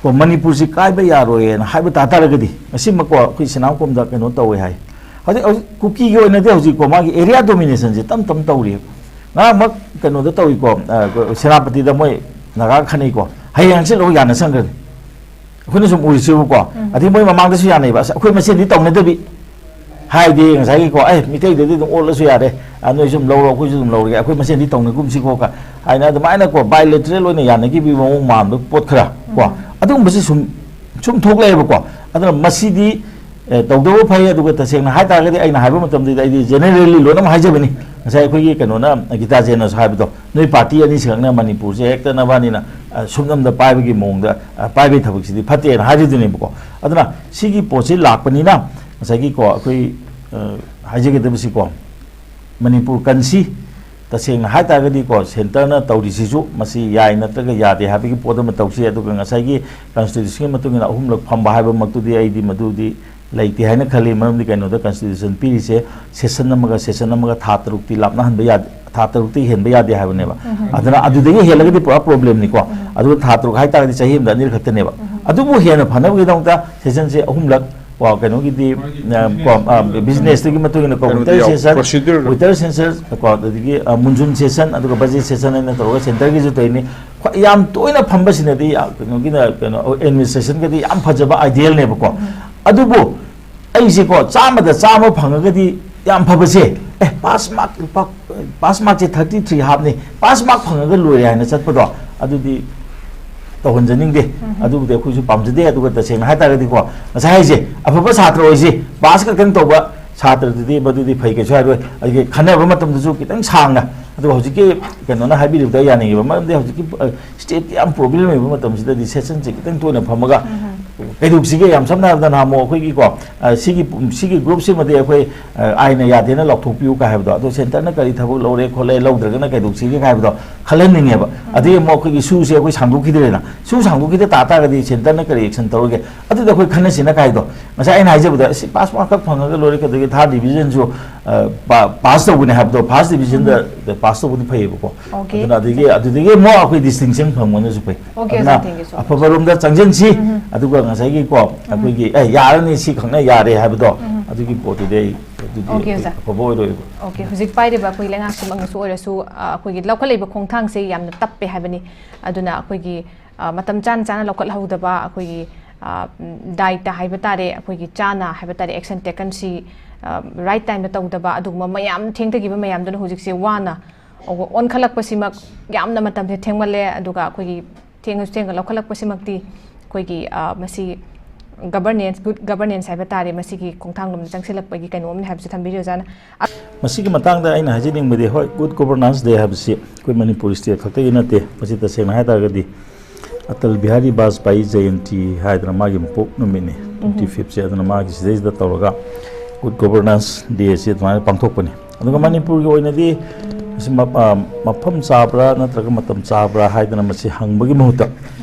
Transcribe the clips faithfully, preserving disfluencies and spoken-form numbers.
ꯀꯣ, ꯃꯅꯤꯄꯨꯔꯁꯤ ꯀꯥꯏꯕ ꯌꯥꯔꯣꯏꯅ ꯍꯥꯏꯕ ꯇꯥ ꯇꯥꯔꯒꯗꯤ, ꯉꯁꯤꯃꯛꯀꯣ ꯑꯩꯈꯣꯏ ꯁꯅꯥꯝꯈꯣꯝꯗ ꯀꯩꯅꯣ ꯇꯧꯋꯦ ꯍꯥꯏ꯫ ꯍꯧꯖꯤꯛ, ꯍꯧꯖꯤꯛ ꯀꯨꯀꯤꯒꯤ ꯑꯣꯏꯅꯗꯤ ꯍꯧꯖꯤꯛꯀꯣ ꯃꯥꯒꯤ ꯑꯦꯔꯤꯌꯥ ꯗꯣꯃꯤꯅꯦꯁꯟꯁꯦ ꯇꯞ ꯇꯞ ꯇꯧꯔꯤꯑꯕ꯫ ꯉꯔꯥꯡꯃꯛ ꯀꯩꯅꯣꯗ ꯇꯧꯏꯀꯣ, ꯑ, ꯁꯦꯅꯥꯄꯇꯤꯗ ꯃꯣꯏ ꯅꯥꯒꯥ ꯈꯠꯅꯩꯀꯣ, ꯍꯌꯦꯡ ꯍꯪꯆꯤꯠ ꯂꯧ ꯌꯥꯅ ꯁꯪꯈ꯭ꯔꯅꯤ꯫ ꯑꯩꯈꯣꯏꯅ ꯁꯨꯝ ꯎꯔꯤꯁꯤꯕꯨꯀꯣ, ꯎꯝ꯫ ꯑꯗꯩ ꯃꯣꯏ ꯃꯃꯥꯡꯗꯁꯨ ꯌꯥꯅꯩꯕ, "ꯑꯁ, ꯑꯩꯈꯣꯏ ꯃꯁꯦꯟꯗꯤ ꯇꯧꯅꯗꯕꯤ", ꯍꯥꯏꯗꯤ ꯉꯁꯥꯏꯒꯤꯀꯣ, "ꯑꯦ, ꯃꯤꯇꯩꯗꯗꯤ ꯑꯗꯨꯝ ꯑꯣꯠꯂꯁꯨ ꯌꯥꯔꯦ, ꯑ, ꯅꯣꯏꯁꯨ ꯑꯗꯨꯝ ꯂꯧꯔꯣ, ꯑꯩꯈꯣꯏꯁꯨ ꯑꯗꯨꯝ ꯂꯧꯔꯒꯦ, ꯑꯩꯈꯣꯏ ꯃꯁꯦꯟꯗꯤ ꯇꯧꯅꯒꯨꯝꯁꯤꯀꯣ" ꯀ ꯍꯥꯏꯅ ꯑꯗꯨꯃꯥꯏꯅꯀꯣ, ꯕꯥꯏꯂꯦꯇꯔꯦꯜ ꯑꯣꯏꯅ ꯌꯥꯅꯈꯤꯕꯒꯤ ꯃꯑꯣꯡ ꯃꯥꯟꯕ ꯄꯣꯠ ꯈꯔ ꯀꯣ, ꯎꯝ꯫ ꯑꯗꯨꯒꯨꯝꯕꯁꯤ ꯁꯨꯝ, ꯁꯨꯝ ꯊꯣꯛꯂꯛꯑꯦꯕꯀꯣ꯫ ꯑꯗꯨꯅ ꯃꯁꯤꯗꯤ, ꯑꯦ, ꯇꯧꯗꯕ ꯐꯩ꯫ ꯑꯗꯨꯒ ꯇꯁꯦꯡꯅ ꯍꯥꯏ ꯇꯥꯔꯒꯗꯤ, ꯑꯩꯅ ꯍꯥꯏꯕ ꯃꯇꯝꯗꯗꯤ ꯑꯩꯗꯤ ꯖꯦꯅꯔꯦꯜꯂꯤ ꯂꯣꯏꯅꯃꯛ ꯍꯥꯏꯖꯕꯅꯤ꯫ ꯉꯁꯥꯏ ꯑꯩꯈꯣꯏꯒꯤ ꯀꯩꯅꯣꯅ, ꯒꯤꯇꯥꯖꯦꯟꯅꯁꯨ ꯍꯥꯏꯕꯗꯣ, ꯅꯣꯏ ꯄꯥꯔꯇꯤ ꯑꯅꯤꯁꯤꯈꯛꯅ ꯃꯅꯤꯄꯨꯔꯁꯦ ꯍꯦꯛꯇ ꯅꯕꯥꯅꯤꯅ, ꯑ, ꯁꯨꯞꯅꯝꯗ ꯄꯥꯏꯕꯒꯤ ꯃꯑꯣꯡꯗ, ꯑ, ꯄꯥꯏꯕꯒꯤ ꯊꯕꯛꯁꯤꯗꯤ ꯐꯠꯇꯦꯅ ꯍꯥꯏꯔꯤꯗꯨꯅꯦꯕꯀꯣ꯫ ꯑꯗꯨꯅ ꯁꯤꯒꯤ ꯄꯣꯠꯁꯤ ꯂꯥꯛꯄꯅꯤꯅ ꯉꯁꯥꯏꯒꯤꯀꯣ ꯑꯩꯈꯣꯏ, ꯑ, ꯍꯥꯏꯖꯒꯗꯕꯁꯤꯀꯣ, ꯃꯅꯤꯄꯨꯔ ꯀꯟꯁꯤ ꯇꯁꯦꯡꯅ ꯍꯥꯏ ꯇꯥꯔꯒꯗꯤꯀꯣ, ꯁꯦꯟꯇꯔꯅ ꯇꯧꯔꯤꯁꯤꯁꯨ ꯃꯁꯤ ꯌꯥꯏ ꯅꯠꯇ꯭ꯔꯒ ꯌꯥꯗꯦ ꯍꯥꯏꯕꯒꯤ ꯄꯣꯠ ꯑꯃ ꯇꯧꯁꯤ꯫ ꯑꯗꯨꯒ ꯉꯁꯥꯏꯒꯤ ꯀꯟꯁꯇꯤꯇ꯭ꯌꯨꯁꯟꯒꯤ ꯃꯇꯨꯡ ꯏꯟꯅ ꯑꯍꯨꯝꯂꯛ ꯐꯝꯕ ꯍꯥꯏꯕꯃꯛꯇꯨꯗꯤ ꯑꯩꯗꯤ ꯃꯗꯨꯗꯤ ꯂꯩꯇꯦ ꯍꯥꯏꯅ ꯈꯜꯂꯤ꯫ ꯃꯔꯝꯗꯤ ꯀꯩꯅꯣꯗ ꯀꯟꯁꯇꯤꯇ꯭ꯌꯨꯁꯟ ꯄꯤꯔꯤꯁꯦ ꯁꯦꯁꯟ ꯑꯃꯒ ꯁꯦꯁꯟ ꯑꯃꯒ ꯊꯥ ꯇꯔꯨꯛꯇꯤ ꯂꯥꯞꯅꯍꯟꯕ ꯌꯥꯗꯦ, ꯊꯥ ꯇꯔꯨꯛꯇꯤ ꯍꯦꯟꯕ ꯌꯥꯗꯦ ꯍꯥꯏꯕꯅꯦꯕ꯫ ꯎꯝ꯫ ꯑꯗꯨꯅ ꯑꯗꯨꯗꯒꯤ ꯍꯦꯜꯂꯒꯗꯤ ꯄꯨꯔꯥ ꯄ꯭ꯔꯣꯕ꯭ꯂꯦꯝꯅꯤꯀꯣ꯫ ꯎꯝ꯫ ꯑꯗꯨ ꯊꯥ ꯇꯔꯨꯛ ꯍꯥꯏꯇꯥꯔꯒꯗꯤ ꯆꯍꯤ ꯑꯃꯗ ꯑꯅꯤꯔꯛ ꯈꯛꯇꯅꯦꯕ꯫ ꯎꯝ꯫ ꯑꯗꯨꯕꯨ ꯍꯦꯟꯅ ꯐꯅꯕꯒꯤꯗꯃꯛꯇ ꯁꯦꯁꯟꯁꯦ ꯑꯍꯨꯝꯂꯛ, ꯀꯣ, ꯀꯩꯅꯣꯒꯤꯗꯤ, ꯃꯥꯒꯤ ꯑ, ꯀꯣ, ꯑ, ꯕꯤꯖꯤꯅꯦꯁꯇꯨꯒꯤ ꯃꯇꯨꯡ ꯏꯟꯅ ꯀꯣ, ꯀꯩꯅꯣꯗꯤ ꯋꯤꯟꯇꯔ ꯌꯥꯎ-, ꯁꯦꯁꯟ, ꯄ꯭ꯔꯣꯁꯤꯗ꯭ꯌꯨꯔ꯫ ꯋꯤꯟꯇꯔ ꯁꯦꯁꯟ, ꯀꯣ, ꯑꯗꯒꯤ, ꯑ, ꯃꯨꯟꯖꯨꯟ ꯁꯦꯁꯟ, ꯑꯗꯨꯒ ꯕꯖꯦꯠ ꯁꯦꯁꯟ ꯍꯥꯏꯅ ꯇꯧꯔꯒ ꯁꯦꯟꯇꯔꯒꯤꯁꯨ ꯇꯧꯔꯤꯅꯤ꯫ ꯈ꯭ꯋꯥꯏ ꯌꯥꯝ ꯇꯣꯏꯅ ꯐꯝꯕꯁꯤꯅꯗꯤ, ꯑ, ꯀꯩꯅꯣꯒꯤꯅ, ꯀꯩꯅꯣ, ꯑꯦꯗꯃꯤꯅꯤꯁꯇ꯭ꯔꯦꯁꯟꯒꯗꯤ ꯌꯥꯝ ꯐꯖꯕ ꯑꯥꯏꯗꯤꯌꯦꯜꯅꯦꯕꯀꯣ꯫ ꯎꯝ꯫ ꯑꯗꯨꯕꯨ ꯑꯩꯁꯦꯀꯣ, ꯆꯥꯝꯃꯗ ꯆꯥꯝꯃ ꯐꯪꯉꯒꯗꯤ ꯌꯥꯝ ꯐꯕꯁꯦ, ꯑꯦ, ꯄꯥꯁ ꯃꯥꯔꯛ ꯂꯨꯄꯥ, ꯄꯥꯁ ꯃꯥꯔꯛꯁꯦ ꯊꯥꯔꯇꯤ ꯊ꯭ꯔꯤ ꯍꯥꯞꯅꯤ, ꯄꯥꯁ ꯃꯥꯔꯛ ꯐꯪꯉꯒ ꯂꯣꯏꯔꯦ ꯍꯥꯏꯅ ꯆꯠꯄꯗꯣ, ꯑꯗꯨꯗꯤ ꯇꯧꯍꯟꯖꯅꯤꯡꯗꯦ꯫ ꯎꯝ꯫ ꯑꯗꯨꯕꯨꯗꯤ ꯑꯩꯈꯣꯏꯁꯨ ꯄꯥꯝꯖꯗꯦ꯫ ꯑꯗꯨꯒ ꯇꯁꯦꯡꯅ ꯍꯥꯏ ꯇꯥꯔꯒꯗꯤꯀꯣ, ꯉꯁꯥꯏ ꯍꯥꯏꯁꯦ, ꯑꯐꯕ ꯁꯥꯇ꯭ꯔ ꯑꯣꯏꯁꯤ, ꯄꯥꯁ ꯈꯛꯇꯪ ꯇꯧꯕ ꯁꯥꯇ꯭ꯔꯗꯨꯗꯤ ꯃꯗꯨꯗꯤ ꯐꯩ, ꯀꯩꯁꯨ ꯍꯥꯏꯔꯣꯏ꯫ ꯑꯗꯒꯤ ꯈꯟꯅꯕ ꯃꯇꯝꯗꯁꯨ ꯈꯤꯇꯪ ꯁꯥꯡꯅ, ꯑꯗꯨꯒ ꯍꯧꯖꯤꯛꯀꯤ ꯀꯩꯅꯣꯅ ꯍꯥꯏꯕꯤꯔꯤꯕꯗ ꯌꯥꯅꯤꯡꯉꯤꯕ, ꯃꯔꯝꯗꯤ ꯍꯧꯖꯤꯛꯀꯤ, ꯑ, ꯁ꯭ꯇꯦꯠꯀꯤ ꯌꯥꯝ ꯄ꯭ꯔꯣꯕ꯭ꯂꯦꯝ ꯂꯩꯕ ꯃꯇꯝꯁꯤꯗꯗꯤ ꯁꯦꯁꯟꯁꯦ ꯈꯤꯇꯪ ꯇꯣꯏꯅ ꯐꯝꯃꯒ, ꯎꯝ꯫ ꯀꯩꯗꯧꯁꯤꯒꯦ? ꯌꯥꯝ ꯁꯝꯅ ꯍꯥꯏꯔꯕꯗ, ꯅꯍꯥꯟꯃꯨꯛ ꯑꯩꯈꯣꯏꯒꯤꯀꯣ, ꯑ, ꯁꯤꯒꯤ, ꯁꯤꯒꯤ ꯒ꯭ꯔꯨꯞꯁꯤꯃꯗꯤ ꯑꯩꯈꯣꯏ, ꯑ, ꯑꯥꯏꯟꯅ ꯌꯥꯗꯦꯅ ꯂꯧꯊꯣꯛꯄꯤꯌꯨ ꯀꯥꯏ ꯍꯥꯏꯕꯗꯣ, ꯑꯗꯣ ꯁꯦꯟꯇꯔꯅ ꯀꯔꯤ ꯊꯕꯛ ꯂꯧꯔꯦ ꯈꯣꯠꯂꯦ, ꯂꯧꯗ꯭ꯔꯒꯅ ꯀꯩꯗꯧꯁꯤꯒꯦ ꯀꯥꯏ ꯍꯥꯏꯕꯗꯣ ꯈꯜꯍꯟꯅꯤꯡꯉꯦꯕ꯫ ꯑꯗꯒꯤ ꯑꯃꯨꯛ ꯑꯩꯈꯣꯏꯒꯤ ꯁꯨꯁꯦ ꯑꯩꯈꯣꯏ ꯁꯥꯡꯗꯣꯛꯈꯤꯗ꯭ꯔꯦꯅ, ꯁꯨ ꯁꯥꯡꯗꯣꯛꯈꯤꯗ ꯇꯥ ꯇꯥꯔꯒꯗꯤ ꯁꯦꯟꯇꯔꯅ ꯀꯔꯤ ꯑꯦꯛꯁꯟ ꯇꯧꯔꯒꯦ? ꯑꯗꯨꯗ ꯑꯩꯈꯣꯏ ꯈꯟꯅꯁꯤꯅ ꯀꯥꯏꯗꯣ, ꯉꯁꯥꯏ ꯑꯩꯅ ꯍꯥꯏꯖꯕꯗ, ꯑꯁ, ꯄꯥꯁ ꯃꯥꯔꯛ ꯈꯛ ꯐꯪꯉꯒ ꯂꯣꯏꯔꯦ, ꯀꯩꯗꯧꯒꯦ? ꯊꯥꯔꯠ ꯗꯤꯕꯤꯖꯟꯁꯨ, ꯑ, ꯄꯥ-, ꯄꯥꯁ ꯇꯧꯕꯅꯦ ꯍꯥꯏꯕꯗꯣ, ꯐꯥꯔꯁ ꯗꯤꯕꯤꯖꯟꯗ ꯄꯥꯁ ꯇꯧꯕꯗꯤ ꯐꯩꯌꯦꯕꯀꯣ꯫ ꯑꯣꯀꯦ꯫ ꯑꯗꯨꯅ ꯑꯗꯒꯤ, ꯑꯗꯨꯗꯒꯤ ꯑꯃꯨꯛ ꯑꯩꯈꯣꯏ ꯗꯤꯁꯇꯤꯡꯁꯟ ꯐꯪꯕꯅꯁꯨ ꯐꯩ꯫ ꯑꯣꯀꯦ, ꯑꯗꯨꯅ ꯑꯣꯖꯥ, thank you so much. ꯑꯐꯕꯔꯣꯝꯗ ꯆꯪꯁꯤꯟꯁꯤ꯫ ꯑꯗꯨꯒ ꯉꯁꯥꯏꯒꯤꯀꯣ, ꯑꯩꯈꯣꯏꯒꯤ, "ꯑꯦ, ꯌꯥꯔꯅꯤ, ꯁꯤ ꯈꯛꯅ ꯌꯥꯔꯦ" ꯍꯥꯏꯕꯗꯣ, ꯑꯗꯨꯒꯤ ꯄꯣꯠꯇꯨꯗꯤ ꯑꯩ, ꯑꯗꯨꯗꯤ ꯑꯣꯀꯦ, ꯑꯩꯈꯣꯏ ꯑꯣꯖꯥ꯫ ꯑꯐꯕ ꯑꯣꯏꯔꯣꯏꯕ꯫ ꯑꯣꯀꯦ, ꯍꯧꯖꯤꯛ ꯄꯥꯏꯔꯤꯕ ꯑꯩꯈꯣꯏ ꯂꯩꯉꯥꯛꯁꯤꯃꯛꯅꯁꯨ ꯑꯣꯏꯔꯁꯨ, ꯑ, ꯑꯩꯈꯣꯏꯒꯤ ꯂꯧꯈꯠꯂꯛꯏꯕ ꯈꯣꯡꯊꯥꯡꯁꯦ ꯌꯥꯝꯅ ꯇꯞꯄꯦ ꯍꯥꯏꯕꯅꯤ꯫ ꯑꯗꯨꯅ ꯑꯩꯈꯣꯏꯒꯤ, ꯑ, ꯃꯇꯝ ꯆꯥꯅ ꯆꯥꯅ ꯂꯧꯈꯠꯍꯧꯗꯕ, ꯑꯩꯈꯣꯏꯒꯤ, ꯑ, ꯗꯥꯏꯇ ꯍꯥꯏꯕ ꯇꯥꯔꯦ, ꯑꯩꯈꯣꯏꯒꯤ ꯆꯥꯅ ꯍꯥꯏꯕ ꯇꯥꯔꯦ, ꯑꯦꯛꯁꯟ ꯇꯦꯀꯟꯁꯤ, ꯑ, ꯔꯥꯏꯠ ꯇꯥꯏꯝꯗ ꯇꯧꯗꯕ, ꯑꯗꯨꯒꯨꯝꯕ ꯃꯌꯥꯝ, ꯊꯦꯡꯊꯈꯤꯕ ꯃꯌꯥꯝꯗꯨꯅ ꯍꯧꯖꯤꯛꯁꯦ ꯋꯥꯅ ꯑꯣꯟꯈꯠꯂꯛꯄꯁꯤꯃꯛ, ꯌꯥꯝꯅ ꯃꯇꯝꯁꯦ ꯊꯦꯡꯃꯜꯂꯦ꯫ ꯑꯗꯨꯒ ꯑꯩꯈꯣꯏꯒꯤ ꯊꯦꯡꯉꯁꯨ ꯊꯦꯡꯅ ꯂꯧꯈꯠꯂꯛꯄꯁꯤꯃꯛꯇꯤ ꯑꯩꯈꯣꯏꯒꯤ, ꯑ, ꯃꯁꯤ ꯒꯕꯔꯅꯦꯟꯁ, ꯒꯨꯗ ꯒꯕꯔꯅꯦꯟꯁ ꯍꯥꯏꯕ ꯇꯥꯔꯦ, ꯃꯁꯤꯒꯤ ꯈꯣꯡꯊꯥꯡꯂꯣꯝꯗ ꯆꯪꯁꯤꯜꯂꯛꯄꯒꯤ ꯀꯩꯅꯣꯝꯅꯤ ꯍꯥꯏꯕꯁꯨ ꯊꯝꯕꯤꯔꯤ, ꯑꯣꯖꯥꯅ꯫ ꯃꯁꯤꯒꯤ ꯃꯇꯥꯡꯗ ꯑꯩꯅ ꯍꯥꯏꯖꯅꯤꯡꯕꯗꯤ, ꯍꯣꯏ, ꯒꯨꯗ ꯒꯣꯕꯔꯅꯥꯟꯁ ꯗꯦ ꯍꯥꯏꯕꯁꯤ ꯑꯩꯈꯣꯏ ꯃꯅꯤꯄꯨꯔ ꯁ꯭ꯇꯦꯠ ꯈꯛꯇꯒꯤ ꯅꯠꯇꯦ꯫ ꯃꯁꯤ ꯇꯁꯦꯡꯅ ꯍꯥꯏ ꯇꯥꯔꯒꯗꯤ ꯑꯇꯜ ꯕꯤꯍꯥꯔꯤ ꯕꯥꯖꯄꯥꯏ ꯖꯌꯟꯇꯤ ꯍꯥꯏꯗꯅ ꯃꯥꯒꯤ ꯃꯄꯣꯛ ꯅꯨꯃꯤꯠꯅꯤ, ꯇ꯭ꯋꯦꯟꯇꯤ ꯐꯤꯐꯁꯦ꯫ ꯑꯗꯨꯅ ꯃꯥꯒꯤ ꯁꯤꯗꯩꯁꯤꯗ ꯇꯧꯔꯒ ꯒꯨꯗ ꯒꯣꯕꯔꯅꯥꯟꯁ ꯗꯦꯁꯤ ꯑꯗꯨꯃꯥꯏꯅ ꯄꯥꯡꯊꯣꯛꯄꯅꯤ꯫ ꯑꯗꯨꯒ ꯃꯅꯤꯄꯨꯔꯒꯤ ꯑꯣꯏꯅꯗꯤ ꯃꯁꯤ ꯃ-, ꯑ, ꯃꯐꯝ ꯆꯥꯕ꯭ꯔꯥ ꯅꯠꯇ꯭ꯔꯒ ꯃꯇꯝ ꯆꯥꯕ꯭ꯔꯥ ꯍꯥꯏꯗꯅ ꯃꯁꯤ ꯍꯪꯕꯒꯤ ꯃꯍꯨꯠꯇ,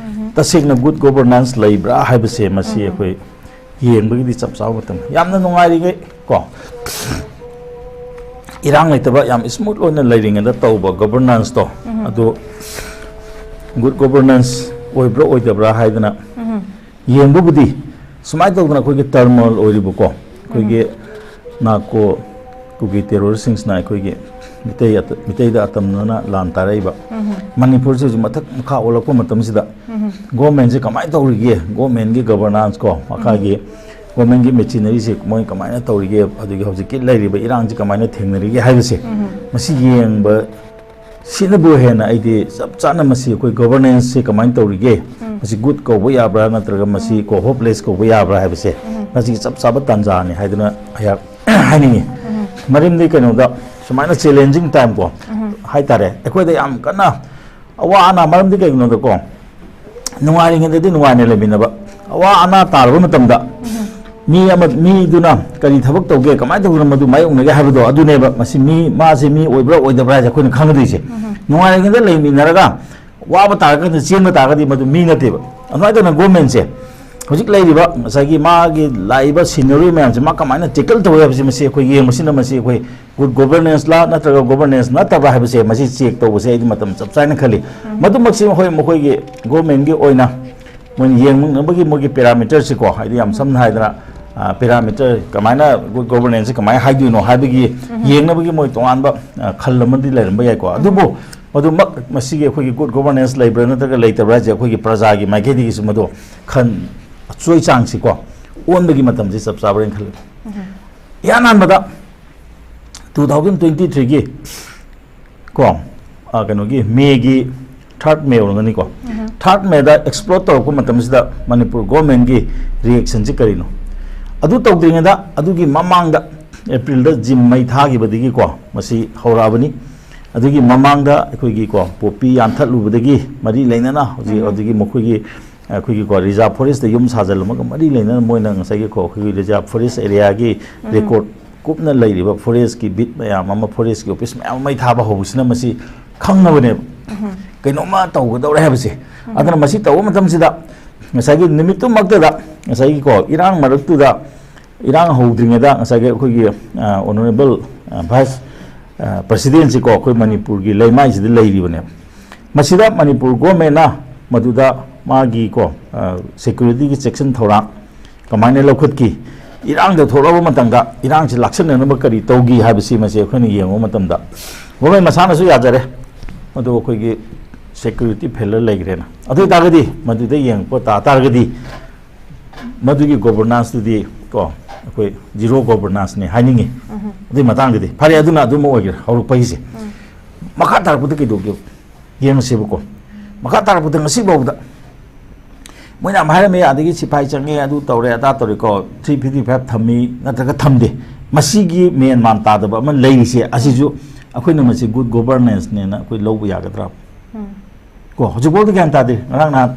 ꯇꯁꯦꯡꯅ ꯒꯨꯗ ꯒꯣꯕꯔꯅꯥꯟꯁ ꯂꯩꯕ꯭ꯔꯥ ꯍꯥꯏꯕꯁꯦ ꯃꯁꯤ ꯑꯩꯈꯣꯏ ꯌꯦꯡꯕꯒꯤꯗꯤ ꯆꯞ ꯆꯥꯕ ꯃꯇꯝ꯫ ꯌꯥꯝꯅ ꯅꯨꯡꯉꯥꯏꯔꯤꯉꯩ ꯀꯣ, ꯏꯔꯥꯡ ꯂꯩꯇꯕ, ꯌꯥꯝ ꯁ꯭ꯃꯨꯠ ꯑꯣꯏꯅ ꯂꯩꯔꯤꯉꯩꯗ ꯇꯧꯕ ꯒꯣꯕꯔꯅꯥꯟꯁꯇꯣ, ꯑꯗꯨ ꯒꯨꯗ ꯒꯣꯕꯔꯅꯥꯟꯁ ꯑꯣꯏꯕ꯭ꯔꯥ ꯑꯣꯏꯗꯕ꯭ꯔꯥ ꯍꯥꯏꯗꯅ ꯌꯦꯡꯕꯕꯨꯗꯤ ꯁꯨꯃꯥꯏꯅ ꯇꯧꯗꯅ ꯑꯩꯈꯣꯏꯒꯤ ꯇꯔꯃꯣꯏꯜ ꯑꯣꯏꯔꯤꯕꯀꯣ, ꯑꯩꯈꯣꯏꯒꯤ ꯅꯥꯀꯣ ꯀꯨꯀꯤ ꯇꯦꯔꯣꯔꯤꯁꯁꯤꯡꯁꯤꯅ ꯑꯩꯈꯣꯏꯒꯤ ꯃꯤꯇꯩ ꯑꯇ-, ꯃꯤꯇꯩꯗ ꯑꯇꯝꯅꯅ ꯂꯥꯟ ꯇꯥꯔꯛꯏꯕ꯫ ꯃꯅꯤꯄꯨꯔꯁꯤ ꯍꯧꯖꯤꯛ ꯃꯊꯛ ꯃꯈꯥ ꯑꯣꯜꯂꯛꯄ ꯃꯇꯝꯁꯤꯗ ꯒꯣꯔꯃꯦꯟꯁꯦ ꯀꯃꯥꯏꯅ ꯇꯧꯔꯤꯒꯦ, ꯒꯣꯔꯃꯦꯟꯒꯤ ꯒꯕꯔꯅꯥꯟꯁ ꯀꯣ, ꯃꯈꯥꯒꯤ ꯒꯣꯔꯃꯦꯟꯒꯤ ꯃꯦꯆꯤꯅꯔꯤꯁꯦ ꯃꯣꯏ ꯀꯃꯥꯏꯅ ꯇꯧꯔꯤꯒꯦ, ꯑꯗꯒꯤ ꯍꯧꯖꯤꯛꯀꯤ ꯂꯩꯔꯤꯕ ꯏꯔꯥꯡꯁꯤ ꯀꯃꯥꯏꯅ ꯊꯦꯡꯅꯔꯤꯒꯦ ꯍꯥꯏꯕꯁꯦ, ꯃꯁꯤ ꯌꯦꯡꯕ ꯁꯤꯅꯕꯨ ꯍꯦꯟꯅ ꯑꯩꯗꯤ ꯆꯞ ꯆꯥꯅ ꯃꯁꯤ ꯑꯩꯈꯣꯏ ꯒꯣꯕꯔꯅꯦꯟꯁꯁꯦ ꯀꯃꯥꯏꯅ ꯇꯧꯔꯤꯒꯦ, ꯃꯁꯤ ꯒꯨꯗ ꯀꯧꯕ ꯌꯥꯕ꯭ꯔꯥ ꯅꯠꯇ꯭ꯔꯒ ꯃꯁꯤ ꯀꯣ ꯍꯣꯞꯂꯦꯁ ꯀꯧꯕ ꯌꯥꯕ꯭ꯔꯥ ꯍꯥꯏꯕꯁꯦ ꯃꯁꯤꯒꯤ ꯆꯞ ꯆꯥꯕ ꯇꯥꯟꯖꯥꯅꯤ ꯍꯥꯏꯗꯅ ꯑꯩꯍꯥꯛ ꯍꯥꯏꯅꯤꯡꯉꯤ꯫ ꯃꯔꯝꯗꯤ ꯀꯩꯅꯣꯗ ꯁꯨꯃꯥꯏꯅ ꯆꯦꯂꯦꯟꯖꯤꯡ ꯇꯥꯏꯝ ꯀꯣ ꯍꯥꯏꯇꯥꯔꯦ, ꯑꯩꯈꯣꯏꯗ ꯌꯥꯝ ꯀꯟꯅ ꯑꯋꯥ ꯑꯅꯥ, ꯃꯔꯝꯗꯤ ꯀꯩꯒꯤꯅꯣꯗꯀꯣ, ꯅꯨꯡꯉꯥꯏꯔꯤꯉꯩꯗꯗꯤ ꯅꯨꯡꯉꯥꯏꯅ ꯂꯩꯃꯤꯟꯅꯕ, ꯑꯋꯥ ꯑꯅꯥ ꯇꯥꯔꯕ ꯃꯇꯝꯗ ꯃꯤ ꯑꯃ, ꯃꯤꯗꯨꯅ ꯀꯔꯤ ꯊꯕꯛ ꯇꯧꯒꯦ, ꯀꯃꯥꯏꯅ ꯇꯧꯗꯅ ꯃꯗꯨ ꯃꯥꯌꯣꯛꯅꯒꯦ ꯍꯥꯏꯕꯗꯣ ꯑꯗꯨꯅꯦꯕ꯫ ꯃꯁꯤ ꯃꯤ, ꯃꯥꯁꯦ ꯃꯤ ꯑꯣꯏꯕ꯭ꯔꯥ ꯑꯣꯏꯗꯕ꯭ꯔꯥ ꯍꯥꯏꯁꯦ ꯑꯩꯈꯣꯏꯅ ꯈꯪꯒꯗꯣꯏꯁꯦ꯫ ꯅꯨꯡꯉꯥꯏꯔꯤꯉꯩꯗ ꯂꯩꯃꯤꯟꯅꯔꯒ ꯋꯥꯕ ꯇꯥꯔꯒꯗꯤ, ꯆꯦꯟꯕ ꯇꯥꯔꯒꯗꯤ ꯃꯗꯨ ꯃꯤ ꯅꯠꯇꯦꯕ꯫ ꯑꯗꯨꯃꯥꯏꯅ ꯇꯧꯗꯅ ꯒꯣꯔꯃꯦꯟꯁꯦ ꯍꯧꯖꯤꯛ ꯂꯩꯔꯤꯕ ꯉꯁꯥꯏꯒꯤ ꯃꯥꯒꯤ ꯂꯥꯛꯏꯕ ꯁꯤꯅꯔꯤ ꯃꯌꯥꯝꯁꯦ ꯃꯥ ꯀꯃꯥꯏꯅ ꯇꯦꯀꯜ ꯇꯧꯏ ꯍꯥꯏꯕꯁꯤ ꯃꯁꯤ ꯑꯩꯈꯣꯏ ꯌꯦꯡꯕꯁꯤꯅ ꯃꯁꯤ ꯑꯩꯈꯣꯏ ꯒꯨꯗ ꯒꯣꯕꯔꯅꯦꯟꯁꯂ ꯅꯠꯇ꯭ꯔꯒ ꯒꯣꯕꯔꯅꯦꯟꯁ ꯅꯠꯇꯕ꯭ꯔꯥ ꯍꯥꯏꯕꯁꯦ ꯃꯁꯤ ꯆꯦꯛ ꯇꯧꯕꯁꯦ ꯑꯩꯗꯤ ꯃꯇꯝ ꯆꯞ ꯆꯥꯅ ꯈꯜꯂꯤ꯫ ꯃꯗꯨꯃꯛꯁꯤ ꯍꯣꯏ ꯃꯈꯣꯏꯒꯤ ꯒꯣꯔꯃꯦꯟꯒꯤ ꯑꯣꯏꯅ ꯃꯣꯏꯅ ꯌꯦꯡꯅꯕꯒꯤ ꯃꯣꯏꯒꯤ ꯄꯦꯔꯥꯃꯤꯇꯔꯁꯤꯀꯣ, ꯍꯥꯏꯗꯤ ꯌꯥꯝ ꯁꯝꯅ ꯍꯥꯏꯗꯅ ꯄꯦꯔꯥꯃꯤꯇꯔ ꯀꯃꯥꯏꯅ ꯒꯨꯗ ꯒꯣꯕꯔꯅꯦꯟꯁꯁꯦ ꯀꯃꯥꯏꯅ ꯍꯥꯏꯗꯣꯏꯅꯣ ꯍꯥꯏꯕꯒꯤ ꯌꯦꯡꯅꯕꯒꯤ ꯃꯣꯏ ꯇꯣꯉꯥꯟꯕ ꯑ, ꯈꯜ ꯑꯃꯗꯤ ꯂꯩꯔꯝꯕ ꯌꯥꯏꯀꯣ꯫ ꯑꯗꯨꯕꯨ ꯃꯗꯨꯃꯛ ꯃꯁꯤꯒꯤ ꯑꯩꯈꯣꯏꯒꯤ ꯒꯨꯗ ꯒꯣꯕꯔꯅꯦꯟꯁ ꯂꯩꯕ꯭ꯔꯥ ꯅꯠꯇ꯭ꯔꯒ ꯂꯩꯇꯕ꯭ꯔꯥ ꯍꯥꯏꯁꯦ ꯑꯩꯈꯣꯏꯒꯤ ꯄ꯭ꯔꯖꯥꯒꯤ ꯃꯥꯏꯀꯩꯗꯒꯤꯁꯨ ꯃꯗꯨ ꯈꯟ ꯑꯆꯣꯏ ꯆꯥꯡꯁꯤꯀꯣ ꯑꯣꯟꯕꯒꯤ ꯃꯇꯝꯁꯤ ꯆꯞ ꯆꯥꯕ꯭ꯔꯥꯅ ꯈꯜꯂꯤ꯫ ꯏꯍꯥꯟ ꯍꯥꯟꯕꯗ ꯇꯨ ꯊꯥꯎꯖꯟ ꯇ꯭ꯋꯦꯟꯇꯤ ꯊ꯭ꯔꯤꯒꯤ ꯀꯣ, ꯑ, ꯀꯩꯅꯣꯒꯤ ꯃꯦꯒꯤ ꯊꯥꯔꯠ ꯃꯦ ꯑꯣꯏꯔꯝꯒꯅꯤꯀꯣ꯫ ꯊꯥꯔꯠ ꯃꯦꯗ ꯑꯦꯛꯁꯄ꯭ꯂꯣꯔ ꯇꯧꯔꯛꯄ ꯃꯇꯝꯁꯤꯗ ꯃꯅꯤꯄꯨꯔ ꯒꯣꯔꯃꯦꯟꯒꯤ ꯔꯤꯌꯦꯛꯁꯟꯁꯤ ꯀꯔꯤꯅꯣ? ꯑꯗꯨ ꯇꯧꯗ꯭ꯔꯤꯉꯩꯗ ꯑꯗꯨꯒꯤ ꯃꯃꯥꯡꯗ ꯑꯦꯄ꯭ꯔꯤꯜꯗ ꯖꯤꯝ ꯃꯩ ꯊꯥꯈꯤꯕꯗꯒꯤꯀꯣ ꯃꯁꯤ ꯍꯧꯔꯛꯑꯕꯅꯤ꯫ ꯑꯗꯨꯒꯤ ꯃꯃꯥꯡꯗ ꯑꯩꯈꯣꯏꯒꯤ ꯀꯣ ꯄꯣꯄꯤ ꯌꯥꯟꯊꯠꯂꯨꯕꯗꯒꯤ ꯃꯔꯤ ꯂꯩꯅꯅ ꯍꯧꯖꯤꯛ, ꯎꯝ꯫ ꯍꯧꯖꯤꯛꯀꯤ ꯃꯈꯣꯏꯒꯤ ꯑꯩꯈꯣꯏꯒꯤ ꯀꯣ ꯔꯤꯖꯥꯔꯚ ꯐꯣꯔꯦꯁꯇ ꯌꯨꯝ ꯁꯥꯖꯤꯜꯂꯝꯃꯒ ꯃꯔꯤ ꯂꯩꯅꯅ ꯃꯣꯏꯅ ꯉꯁꯥꯏꯒꯤ ꯀꯣ ꯑꯩꯈꯣꯏꯒꯤ ꯔꯤꯖꯥꯔꯚ ꯐꯣꯔꯦꯁ ꯑꯦꯔꯤꯌꯥꯒꯤ ꯎꯝ꯫ ꯔꯦꯀꯣꯔꯗ ꯀꯨꯞꯅ ꯂꯩꯔꯤꯕ ꯐꯣꯔꯦꯁꯀꯤ ꯕꯤꯠ ꯃꯌꯥꯝ ꯑꯃ, ꯐꯣꯔꯦꯁꯀꯤ ꯑꯣꯐꯤꯁ ꯃꯌꯥꯝ ꯑꯃ ꯃꯩ ꯊꯥꯕ ꯍꯧꯕꯁꯤꯅ ꯃꯁꯤ ꯈꯪꯉꯕꯅꯦꯕ꯫ ꯎꯝ꯫ ꯀꯩꯅꯣꯝꯃ ꯇꯧꯒꯗꯧꯔꯦ ꯍꯥꯏꯕꯁꯦ꯫ ꯎꯝ꯫ ꯑꯗꯨꯅ ꯃꯁꯤ ꯇꯧꯕ ꯃꯇꯝꯁꯤꯗ ꯉꯁꯥꯏꯒꯤ ꯅꯨꯃꯤꯠꯇꯨꯃꯛꯇꯗ ꯉꯁꯥꯏꯒꯤ ꯀꯣ ꯏꯔꯥꯡ ꯃꯔꯛꯇꯨꯗ ꯏꯔꯥꯡ ꯍꯧꯗ꯭ꯔꯤꯉꯩꯗ ꯉꯁꯥꯏꯒꯤ ꯑꯩꯈꯣꯏꯒꯤ, ꯑ, ꯑꯣꯅꯔꯦꯕꯜ, ꯑ, ꯚꯥꯏꯁ, ꯑ, ꯄ꯭ꯔꯁꯤꯗꯦꯟꯁꯤꯀꯣ ꯑꯩꯈꯣꯏ ꯃꯅꯤꯄꯨꯔꯒꯤ ꯂꯩꯃꯥꯏꯁꯤꯗ ꯂꯩꯔꯤꯕꯅꯦꯕ꯫ ꯃꯁꯤꯗ ꯃꯅꯤꯄꯨꯔ ꯒꯣꯔꯃꯦꯟꯅ ꯃꯗꯨꯗ ꯃꯥꯒꯤ ꯀꯣ, ꯑ, ꯁꯦꯀ꯭ꯌꯨꯔꯤꯇꯤꯒꯤ ꯆꯦꯛꯁꯤꯟ ꯊꯧꯔꯥꯡ ꯀꯃꯥꯏꯅ ꯂꯧꯈꯠꯈꯤ? ꯏꯔꯥꯡꯗ ꯊꯣꯛꯂꯛꯑꯕ ꯃꯇꯝꯗ ꯏꯔꯥꯡꯁꯤ ꯂꯥꯛꯁꯤꯟꯅꯅꯕ ꯀꯔꯤ ꯇꯧꯈꯤ ꯍꯥꯏꯕꯁꯤ ꯃꯁꯤ ꯑꯩꯈꯣꯏꯅ ꯌꯦꯡꯕ ꯃꯇꯝꯗ ꯒꯣꯔꯃꯦꯟ ꯃꯁꯥꯅꯁꯨ ꯌꯥꯖꯔꯦ, ꯃꯗꯨ ꯑꯩꯈꯣꯏꯒꯤ ꯁꯦꯀ꯭ꯌꯨꯔꯤꯇꯤ ꯐꯦꯂꯔ ꯂꯩꯈ꯭ꯔꯦꯅ꯫ ꯑꯗꯨ ꯑꯣꯏꯇꯥꯔꯒꯗꯤ ꯃꯗꯨꯗ ꯌꯦꯡꯉꯛꯄ ꯇꯥ ꯇꯥꯔꯒꯗꯤ ꯃꯗꯨꯒꯤ ꯒꯣꯕꯔꯅꯥꯟꯁꯇꯨꯗꯤ ꯀꯣ ꯑꯩꯈꯣꯏ ꯖꯤꯔꯣ ꯒꯣꯕꯔꯅꯥꯟꯁꯅꯤ ꯍꯥꯏꯅꯤꯡꯉꯤ꯫ ꯎꯝ꯫ ꯑꯗꯨꯒꯤ ꯃꯇꯥꯡꯗꯗꯤ ꯐꯔꯦ, ꯑꯗꯨꯅ ꯑꯗꯨꯝ ꯑꯣꯏꯈ꯭ꯔꯦ ꯍꯧꯔꯛꯄꯒꯤꯁꯦ꯫ ꯎꯝ꯫ ꯃꯈꯥ ꯇꯥꯔꯛꯄꯗ ꯀꯩꯗꯧꯒꯦ ꯌꯦꯡꯉꯁꯦꯕꯀꯣ꯫ ꯃꯈꯥ ꯇꯥꯔꯛꯄꯗ ꯉꯁꯤ ꯐꯥꯎꯕꯗ ꯃꯣꯏꯅ ꯌꯥꯝ ꯍꯥꯏꯔꯝꯃꯤ, ꯑꯗꯒꯤ ꯁꯤꯐꯥꯏ ꯆꯪꯉꯦ, ꯑꯗꯨ ꯇꯧꯔꯦ, ꯑꯗꯥ ꯇꯧꯔꯦꯀꯣ, ꯊ꯭ꯔꯤ ꯐꯤꯐꯇꯤ ꯐꯥꯏꯚ ꯊꯝꯃꯤ ꯅꯠꯇ꯭ꯔꯒ ꯊꯝꯗꯦ, ꯃꯁꯤꯒꯤ ꯃꯦꯟ ꯃꯥꯟ ꯇꯥꯗꯕ ꯑꯃ ꯂꯩꯔꯤꯁꯦ ꯑꯁꯤꯁꯨ ꯑꯩꯈꯣꯏꯅ ꯃꯁꯤ ꯒꯨꯗ ꯒꯣꯕꯔꯅꯦꯟꯁꯅꯦꯅ ꯑꯩꯈꯣꯏ ꯂꯧꯕ ꯌꯥꯒꯗ꯭ꯔꯥ? ꯎꯝ꯫ ꯀꯣ ꯍꯧꯖꯤꯛꯐꯥꯎꯗ ꯒ꯭ꯌꯥꯟ ꯇꯥꯗꯦ꯫ ꯉꯔꯥꯡ ꯅꯍꯥꯟ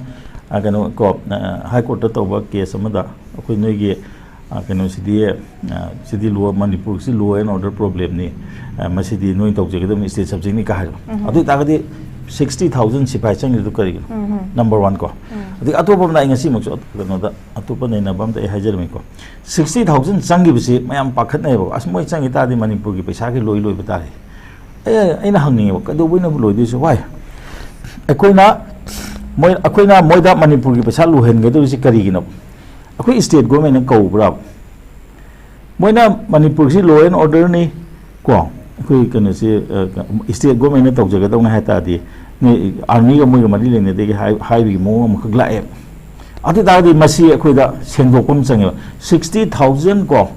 ꯑ, ꯀꯩꯅꯣ ꯀꯣ, ꯑ, ꯍꯥꯏ ꯀꯣꯔꯠꯇ ꯇꯧꯕ ꯀꯦꯁ ꯑꯃꯗ ꯑꯩꯈꯣꯏ ꯅꯣꯏꯒꯤ, ꯑ, ꯀꯩꯅꯣꯁꯤꯗꯤ, ꯑ, ꯁꯤꯗꯤ ꯂꯣ, ꯃꯅꯤꯄꯨꯔꯁꯤ law and order problemꯅꯤ, ꯑ, ꯃꯁꯤꯗꯤ ꯅꯣꯏ ꯇꯧꯖꯒꯗꯕꯅꯤ, state subjectꯅꯤ ꯀꯥ ꯍꯥꯏꯔꯣ꯫ ꯎꯝ꯫ ꯑꯗꯨ ꯑꯣꯏꯇꯥꯔꯒꯗꯤ sixty thousand ꯁꯤꯐꯥꯏ ꯆꯪꯉꯤꯗꯨ ꯀꯔꯤꯒꯤꯅꯣ? ꯎꯝ꯫ Number one ꯀꯣ꯫ ꯎꯝ꯫ ꯑꯗꯒꯤ ꯑꯇꯣꯞꯄ ꯑꯃꯅ ꯑꯩ ꯉꯁꯤꯃꯛꯁꯨ ꯀꯩꯅꯣꯗ ꯑꯇꯣꯞꯄ ꯅꯩꯅꯕ ꯑꯝꯗ ꯑꯩ ꯍꯥꯏꯖꯔꯝꯃꯤꯀꯣ꯫ Sixty thousand ꯆꯪꯈꯤꯕꯁꯤ ꯃꯌꯥꯝ ꯄꯥꯈꯠꯅꯩꯕ, "ꯑꯁ, ꯃꯣꯏ ꯆꯪꯈꯤ ꯇꯥꯔꯗꯤ ꯃꯅꯤꯄꯨꯔꯒꯤ ꯄꯩꯁꯥꯒꯤ ꯂꯣꯏ ꯂꯣꯏꯕ ꯇꯥꯔꯦ"꯫ ꯑꯩ, ꯑꯩꯅ ꯍꯪꯅꯤꯡꯉꯦꯕ, ꯀꯩꯗꯧꯕꯩꯅꯣꯕ ꯂꯣꯏꯗꯣꯏꯁꯦ? Why? ꯑꯩꯈꯣꯏꯅ ꯃꯣꯏ, ꯑꯩꯈꯣꯏꯅ ꯃꯣꯏꯗ ꯃꯅꯤꯄꯨꯔꯒꯤ ꯄꯩꯁꯥ ꯂꯣꯏꯍꯟꯒꯗꯧꯔꯤꯁꯦ ꯀꯔꯤꯒꯤꯅꯣ? ꯑꯩꯈꯣꯏ state governmentꯅ ꯀꯧꯕ꯭ꯔꯥ? ꯃꯣꯏꯅ ꯃꯅꯤꯄꯨꯔꯁꯤ law and orderꯅꯤ ꯀꯣ, ꯑꯩꯈꯣꯏ ꯀꯩꯅꯣꯁꯤ, ꯑ, state governmentꯅ ꯇꯧꯖꯒꯗꯧꯅꯤ ꯍꯥꯏ ꯇꯥꯔꯗꯤ, ꯅꯣꯏ armyꯒ ꯃꯣꯏꯒ ꯃꯔꯤ ꯂꯩꯅꯗꯦꯒꯤ ꯍꯥꯏ-, ꯍꯥꯏꯕꯒꯤ ꯃꯑꯣꯡ ꯑꯃꯈꯛ ꯂꯥꯛꯑꯦ꯫ ꯑꯗꯨ ꯑꯣꯏ ꯇꯥꯔꯒꯗꯤ ꯃꯁꯤ ꯑꯩꯈꯣꯏꯗ ꯁꯦꯡꯗꯣꯛꯄ ꯑꯃ ꯆꯪꯉꯦꯕ꯫ Sixty thousand ꯀꯣ,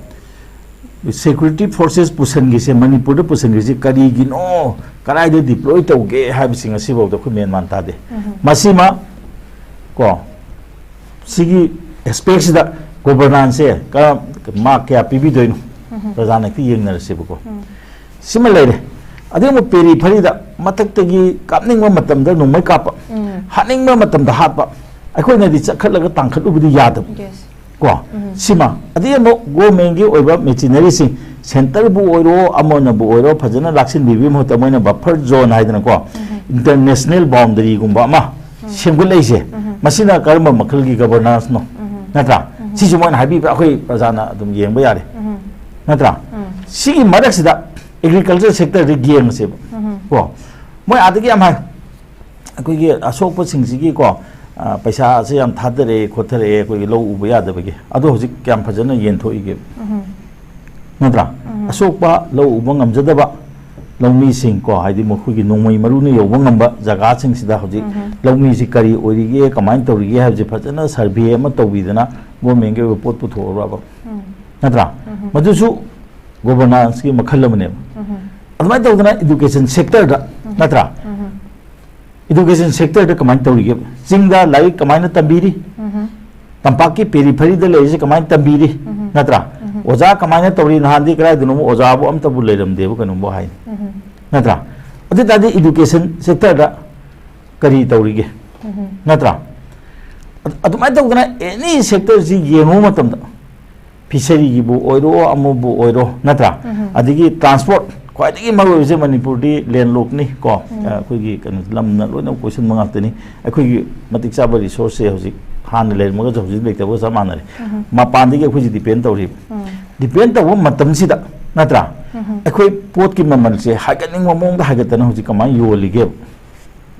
security forces ꯄꯨꯁꯟꯈꯤꯁꯦ, ꯃꯅꯤꯄꯨꯔꯗ ꯄꯨꯁꯟꯈꯤꯁꯦ ꯀꯔꯤꯒꯤꯅꯣ? ꯀꯗꯥꯏꯗ deploy ꯇꯧꯒꯦ ꯍꯥꯏꯕꯁꯤ ꯉꯁꯤꯐꯥꯎꯗ ꯑꯩꯈꯣꯏ ꯃꯦꯟ ꯃꯥꯟ ꯇꯥꯗꯦ꯫ ꯎꯝ꯫ ꯃꯁꯤꯃ ꯀꯣ, ꯁꯤꯒꯤ aspectꯁꯤꯗ governancesꯁꯦ ꯀꯔꯝ, mark ꯀꯌꯥ ꯄꯤꯕꯤꯗꯣꯏꯅꯣ? ꯎꯝ꯫ ꯄ꯭ꯔꯖꯥꯅ ꯍꯦꯛꯇ ꯌꯦꯡꯅꯔꯁꯦꯕꯀꯣ꯫ ꯎꯝ꯫ ꯁꯤꯃ ꯂꯩꯔꯦ꯫ ꯑꯗꯩ ꯑꯃꯨꯛ peripheryꯗ ꯃꯊꯛꯇꯒꯤ ꯀꯥꯞꯅꯤꯡꯕ ꯃꯇꯝꯗ ꯅꯣꯡꯃꯩ ꯀꯥꯞꯄ, ꯎꯝ꯫ ꯍꯥꯠꯅꯤꯡꯕ ꯃꯇꯝꯗ ꯍꯥꯠꯄ, ꯑꯩꯈꯣꯏꯅꯗꯤ ꯆꯠꯈꯠꯂꯒ ꯇꯥꯡꯈꯠꯂꯨꯕꯗꯤ ꯌꯥꯗꯕ꯫ Yes꯫ ꯀꯣ? ꯎꯝ꯫ ꯁꯤꯃ꯫ ꯑꯗꯩ ꯑꯃꯨꯛ governmentꯀꯤ ꯑꯣꯏꯕ machineryꯁꯤꯡ, centreꯕꯨ ꯑꯣꯏꯔꯣ, ꯑꯃꯅꯕꯨ ꯑꯣꯏꯔꯣ, ꯐꯖꯅ ꯂꯥꯛꯁꯤꯟꯕꯤꯕꯒꯤ ꯃꯍꯨꯠꯇ ꯃꯣꯏꯅ buffer zone ꯍꯥꯏꯗꯅꯀꯣ, ꯎꯝ꯫ International boundaryꯒꯨꯝꯕ ꯑꯃ ꯎꯝ꯫ ꯁꯦꯝꯒꯠꯂꯛꯏꯁꯦ, ꯎꯝ꯫ ꯃꯁꯤꯅ ꯀꯔꯝꯕ ꯃꯈꯜꯒꯤ governanceꯅꯣ? ꯎꯝ꯫ ꯅꯠꯇ꯭ꯔꯥ? ꯎꯝ꯫ ꯁꯤꯁꯨ ꯃꯣꯏꯅ ꯍꯥꯏꯕꯤꯕ ꯑꯩꯈꯣꯏ ꯄ꯭ꯔꯖꯥꯅ ꯑꯗꯨꯝ ꯌꯦꯡꯕ ꯌꯥꯔꯦ꯫ ꯎꯝ꯫ ꯅꯠꯇ꯭ꯔꯥ? ꯎꯝ꯫ ꯁꯤꯒꯤ ꯃꯔꯛꯁꯤꯗ agriculture sectorꯗ ꯌꯦꯡꯉꯁꯦꯕ꯫ ꯎꯝ꯫ ꯀꯣ? ꯃꯣꯏ ꯑꯥꯗꯒꯤ ꯌꯥꯝ ꯍꯥꯏ꯫ ꯑꯩꯈꯣꯏꯒꯤ ꯑꯁꯣꯛꯄꯁꯤꯡꯁꯤꯒꯤꯀꯣ, ꯑ, ꯄꯩꯁꯥꯁꯦ ꯌꯥꯝ ꯊꯥꯗꯔꯛꯑꯦ, ꯈꯣꯠꯊꯔꯛꯑꯦ, ꯑꯩꯈꯣꯏꯒꯤ ꯂꯧ ꯎꯕ ꯌꯥꯗꯕꯒꯤ꯫ ꯑꯗꯣ ꯍꯧꯖꯤꯛ ꯀꯌꯥꯝ ꯐꯖꯅ ꯌꯦꯟꯊꯣꯛꯏꯒꯦ? ꯎꯝ꯫ ꯅꯠꯇ꯭ꯔꯥ? ꯎꯝ꯫ ꯑꯁꯣꯛꯄ ꯂꯧ ꯎꯕ ꯉꯝꯖꯗꯕ ꯂꯧꯃꯤꯁꯤꯡ ꯀꯣ, ꯍꯥꯏꯗꯤ ꯃꯈꯣꯏꯒꯤ ꯅꯣꯡꯃꯩ ꯃꯔꯨꯅ ꯌꯧꯕ ꯉꯝꯕ ꯖꯒꯥꯁꯤꯡꯁꯤꯗ ꯍꯧꯖꯤꯛ ꯎꯝ꯫ ꯂꯧꯃꯤꯁꯤ ꯀꯔꯤ ꯑꯣꯏꯔꯤꯒꯦ, ꯀꯃꯥꯏꯅ ꯇꯧꯔꯤꯒꯦ ꯍꯥꯏꯕꯁꯦ ꯐꯖꯅ survey ꯑꯃ ꯇꯧꯕꯤꯗꯅ governmentꯀꯤ ꯑꯣꯏꯕ ꯄꯣꯠ ꯄꯨꯊꯣꯛꯑꯒ ꯎꯝ꯫ ꯅꯠꯇ꯭ꯔꯥ? ꯎꯝ꯫ ꯃꯗꯨꯁꯨ governanceꯀꯤ ꯃꯈꯜ ꯑꯃꯅꯦꯕ꯫ ꯎꯝ꯫ ꯑꯗꯨꯃꯥꯏꯅ ꯇꯧꯗꯅ education sectorꯗ ꯎꯝ꯫ ꯅꯠꯇ꯭ꯔꯥ? ꯎꯝ꯫ Education sectorꯗ ꯀꯃꯥꯏꯅ ꯇꯧꯔꯤꯒꯦ? ꯆꯤꯡꯗ ꯂꯥꯏꯔꯤꯛ ꯀꯃꯥꯏꯅ ꯇꯝꯕꯤꯔꯤ? ꯎꯝ꯫ ꯇꯝꯄꯥꯛꯀꯤ peripheryꯗ ꯂꯩꯔꯤꯁꯦ ꯀꯃꯥꯏꯅ ꯇꯝꯕꯤꯔꯤ? ꯎꯝ꯫ ꯅꯠꯇ꯭ꯔꯥ? ꯎꯝ꯫ ꯑꯣꯖꯥ ꯀꯃꯥꯏꯅ ꯇꯧꯔꯤ? ꯅꯍꯥꯟꯗꯤ ꯀꯗꯥꯏꯗꯅꯣ ꯑꯣꯖꯥꯕꯨ ꯑꯝꯇꯕꯨ ꯂꯩꯔꯝꯗꯦꯕ ꯀꯩꯅꯣꯝꯕꯨ ꯍꯥꯏ꯫ ꯎꯝ꯫ ꯅꯠꯇ꯭ꯔꯥ? ꯑꯗꯨ ꯇꯥꯔꯗꯤ education sectorꯗ ꯀꯔꯤ ꯇꯧꯔꯤꯒꯦ? ꯎꯝ꯫ ꯅꯠꯇ꯭ꯔꯥ? ꯑꯗꯨꯃꯥꯏꯅ ꯇꯧꯗꯅ ꯑꯦꯅꯤ ꯁꯦꯛꯇꯔꯁꯤ ꯌꯦꯡꯉꯨꯕ ꯃꯇꯝꯗ, ꯐꯤꯁꯔꯤꯒꯤꯕꯨ ꯑꯣꯏꯔꯣ, ꯑꯃꯕꯨ ꯑꯣꯏꯔꯣ, ꯅꯠꯇ꯭ꯔꯥ? ꯑꯗꯒꯤ ꯇ꯭ꯔꯥꯟꯁꯄꯣꯔꯠ, ꯈ꯭ꯋꯥꯏꯗꯒꯤ ꯃꯔꯨ ꯑꯣꯏꯕꯁꯦ ꯃꯅꯤꯄꯨꯔꯗꯤ ꯂꯦꯟꯂꯣꯛꯅꯤ ꯀꯣ꯫ ꯑꯩꯈꯣꯏꯒꯤ ꯀꯩꯅꯣ, ꯂꯝꯅ ꯂꯣꯏꯅ ꯀꯣꯏꯁꯤꯟꯕ ꯉꯥꯛꯇꯅꯤ꯫ ꯑꯩꯈꯣꯏꯒꯤ ꯃꯇꯤꯛ ꯆꯥꯕ ꯔꯤꯁꯣꯔꯁꯁꯦ ꯍꯧꯖꯤꯛ ꯍꯥꯟꯅ ꯂꯩꯔꯝꯃꯒꯁꯨ ꯍꯧꯖꯤꯛ ꯂꯩꯇꯕꯒ ꯆꯞ ꯃꯥꯟꯅꯔꯦ꯫ ꯃꯄꯥꯟꯗꯒꯤ ꯑꯩꯈꯣꯏꯁꯦ ꯗꯤꯄꯦꯟ ꯇꯧꯔꯤꯕ꯫ ꯗꯤꯄꯦꯟ ꯇꯧꯕ ꯃꯇꯝꯁꯤꯗ, ꯅꯠꯇ꯭ꯔꯥ? ꯑꯩꯈꯣꯏ ꯄꯣꯠꯀꯤ ꯃꯃꯜꯁꯦ ꯍꯥꯏꯒꯠꯅꯤꯡꯕ ꯃꯑꯣꯡꯗ ꯍꯥꯏꯒꯠꯇꯅ ꯍꯧꯖꯤꯛ ꯀꯃꯥꯏꯅ ꯌꯣꯜꯂꯤꯒꯦꯕ?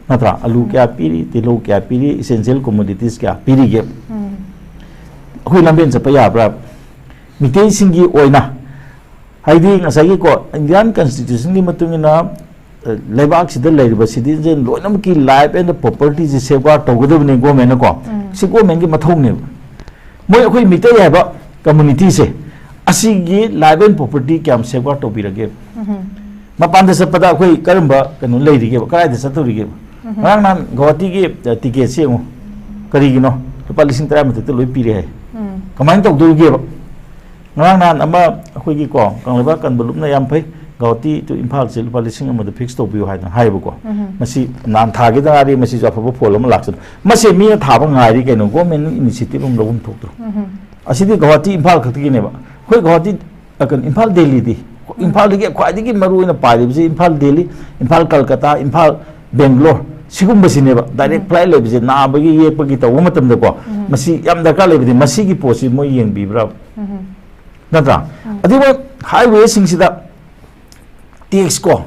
ꯅꯠꯇ꯭ꯔꯥ? ꯑꯂꯨ ꯀꯌꯥ ꯄꯤꯔꯤ, ꯇꯤꯜꯍꯧ ꯀꯌꯥ ꯄꯤꯔꯤ, essential commodities ꯀꯌꯥ ꯄꯤꯔꯤꯒꯦꯕ? ꯑꯩꯈꯣꯏ ꯂꯝꯕꯦꯟ ꯆꯠꯄ ꯌꯥꯕ꯭ꯔꯥ? ꯃꯤꯇꯩꯁꯤꯡꯒꯤ ꯑꯣꯏꯅ, ꯍꯥꯏꯗꯤ ꯉꯁꯥꯏꯒꯤꯀꯣ, Indian Constitution ꯒꯤ ꯃꯇꯨꯡ ꯏꯟꯅ, ꯑ, ꯂꯩꯕꯥꯛꯁꯤꯗ ꯂꯩꯔꯤꯕ citizen ꯂꯣꯏꯅꯃꯛꯀꯤ life and property say safeguard ꯇꯧꯒꯗꯕꯅꯤ government ꯅꯀꯣ꯫ ꯁꯤ government ꯀꯤ ꯃꯊꯧꯅꯦꯕ꯫ ꯃꯣꯏ ꯑꯩꯈꯣꯏ ꯃꯤꯇꯩ ꯍꯥꯏꯕ community ꯁꯦ, ꯑꯁꯤꯒꯤ life and property ꯀꯌꯥꯝ safeguard ꯇꯧꯕꯤꯔꯒꯦ? ꯃꯄꯥꯟꯗ ꯆꯠꯄꯗ ꯑꯩꯈꯣꯏ ꯀꯔꯝꯕ ꯀꯩꯅꯣ ꯂꯩꯔꯤꯒꯦꯕ? ꯀꯗꯥꯏꯗ ꯆꯠꯇꯧꯔꯤꯒꯦꯕ? ꯉꯔꯥꯡ ꯅꯍꯥꯟ ꯒꯧꯍꯥꯇꯤꯒꯤ, ꯑ, ticket ꯁꯦ ꯌꯦꯡꯉꯨ꯫ ꯀꯔꯤꯒꯤꯅꯣ? ꯂꯨꯄꯥ ꯂꯤꯁꯤꯡ ꯇꯔꯥ ꯃꯊꯛꯇ ꯂꯣꯏ ꯄꯤꯔꯦ ꯍꯥꯏ꯫ ꯀꯃꯥꯏꯅ ꯇꯧꯗꯧꯔꯤꯒꯦꯕ? ꯉꯔꯥꯡ ꯅꯍꯥꯟ ꯑꯃ ꯑꯩꯈꯣꯏꯒꯤ ꯀꯣ, ꯀꯪꯂꯩꯄꯥꯛ ꯀꯟꯕ ꯂꯨꯞꯅ ꯌꯥꯝ ꯐꯩ, ꯒꯧꯍꯥꯇꯤ to ꯏꯝꯐꯥꯜꯁꯦ ꯂꯨꯄꯥ ꯂꯤꯁꯤꯡ ꯑꯃꯗ fix ꯇꯧꯕꯤꯌꯨ ꯍꯥꯏꯗꯅ ꯍꯥꯏꯌꯦꯕꯀꯣ꯫ ꯃꯁꯤ ꯅꯍꯥꯟ ꯊꯥꯒꯤꯗ ꯉꯥꯏꯔꯤ, ꯃꯁꯤꯁꯨ ꯑꯐꯕ ꯐꯣꯜ ꯑꯃ ꯂꯥꯛꯆꯅꯤ꯫ ꯃꯁꯦ ꯃꯤꯅ ꯊꯥꯕ ꯉꯥꯏꯔꯤ ꯀꯩꯅꯣ, government ꯅ initiative ꯑꯃ ꯂꯧꯐꯝ ꯊꯣꯛꯇ꯭ꯔꯣ? ꯑꯁꯤꯗꯤ ꯒꯧꯍꯥꯇꯤ ꯏꯝꯐꯥꯜ ꯈꯛꯇꯒꯤꯅꯦꯕ꯫ ꯑꯩꯈꯣꯏ ꯒꯧꯍꯥꯇꯤ, ꯑ, ꯀꯩꯅꯣ, ꯏꯝꯐꯥꯜ ꯗꯦꯜꯂꯤꯗꯤ, ꯏꯝꯐꯥꯜꯗꯒꯤ ꯈ꯭ꯋꯥꯏꯗꯒꯤ ꯃꯔꯨ ꯑꯣꯏꯅ ꯄꯥꯏꯔꯤꯕꯁꯤ ꯏꯝꯐꯥꯜ ꯗꯦꯜꯂꯤ, ꯏꯝꯐꯥꯜ ꯀꯜꯀꯇꯥ, ꯏꯝꯐꯥꯜ ꯕꯦꯡꯒ꯭ꯂꯣꯔ, ꯁꯤꯒꯨꯝꯕꯁꯤꯅꯦꯕ꯫ Direct flight ꯂꯩꯕꯁꯦ ꯅꯥꯕꯒꯤ ꯌꯦꯛꯄꯒꯤ ꯇꯧꯕ ꯃꯇꯝꯗꯀꯣ, ꯃꯁꯤ ꯌꯥꯝ ꯗꯔꯀꯥꯔ ꯂꯩꯕꯗꯤ ꯃꯁꯤꯒꯤ ꯄꯣꯠꯁꯤ ꯃꯣꯏ ꯌꯦꯡꯕꯤꯕ꯭ꯔꯥ? ꯅꯠꯇ꯭ꯔꯥ? ꯑꯗꯨꯒ highway ꯁꯤꯡꯁꯤꯗ tax ꯀꯣ,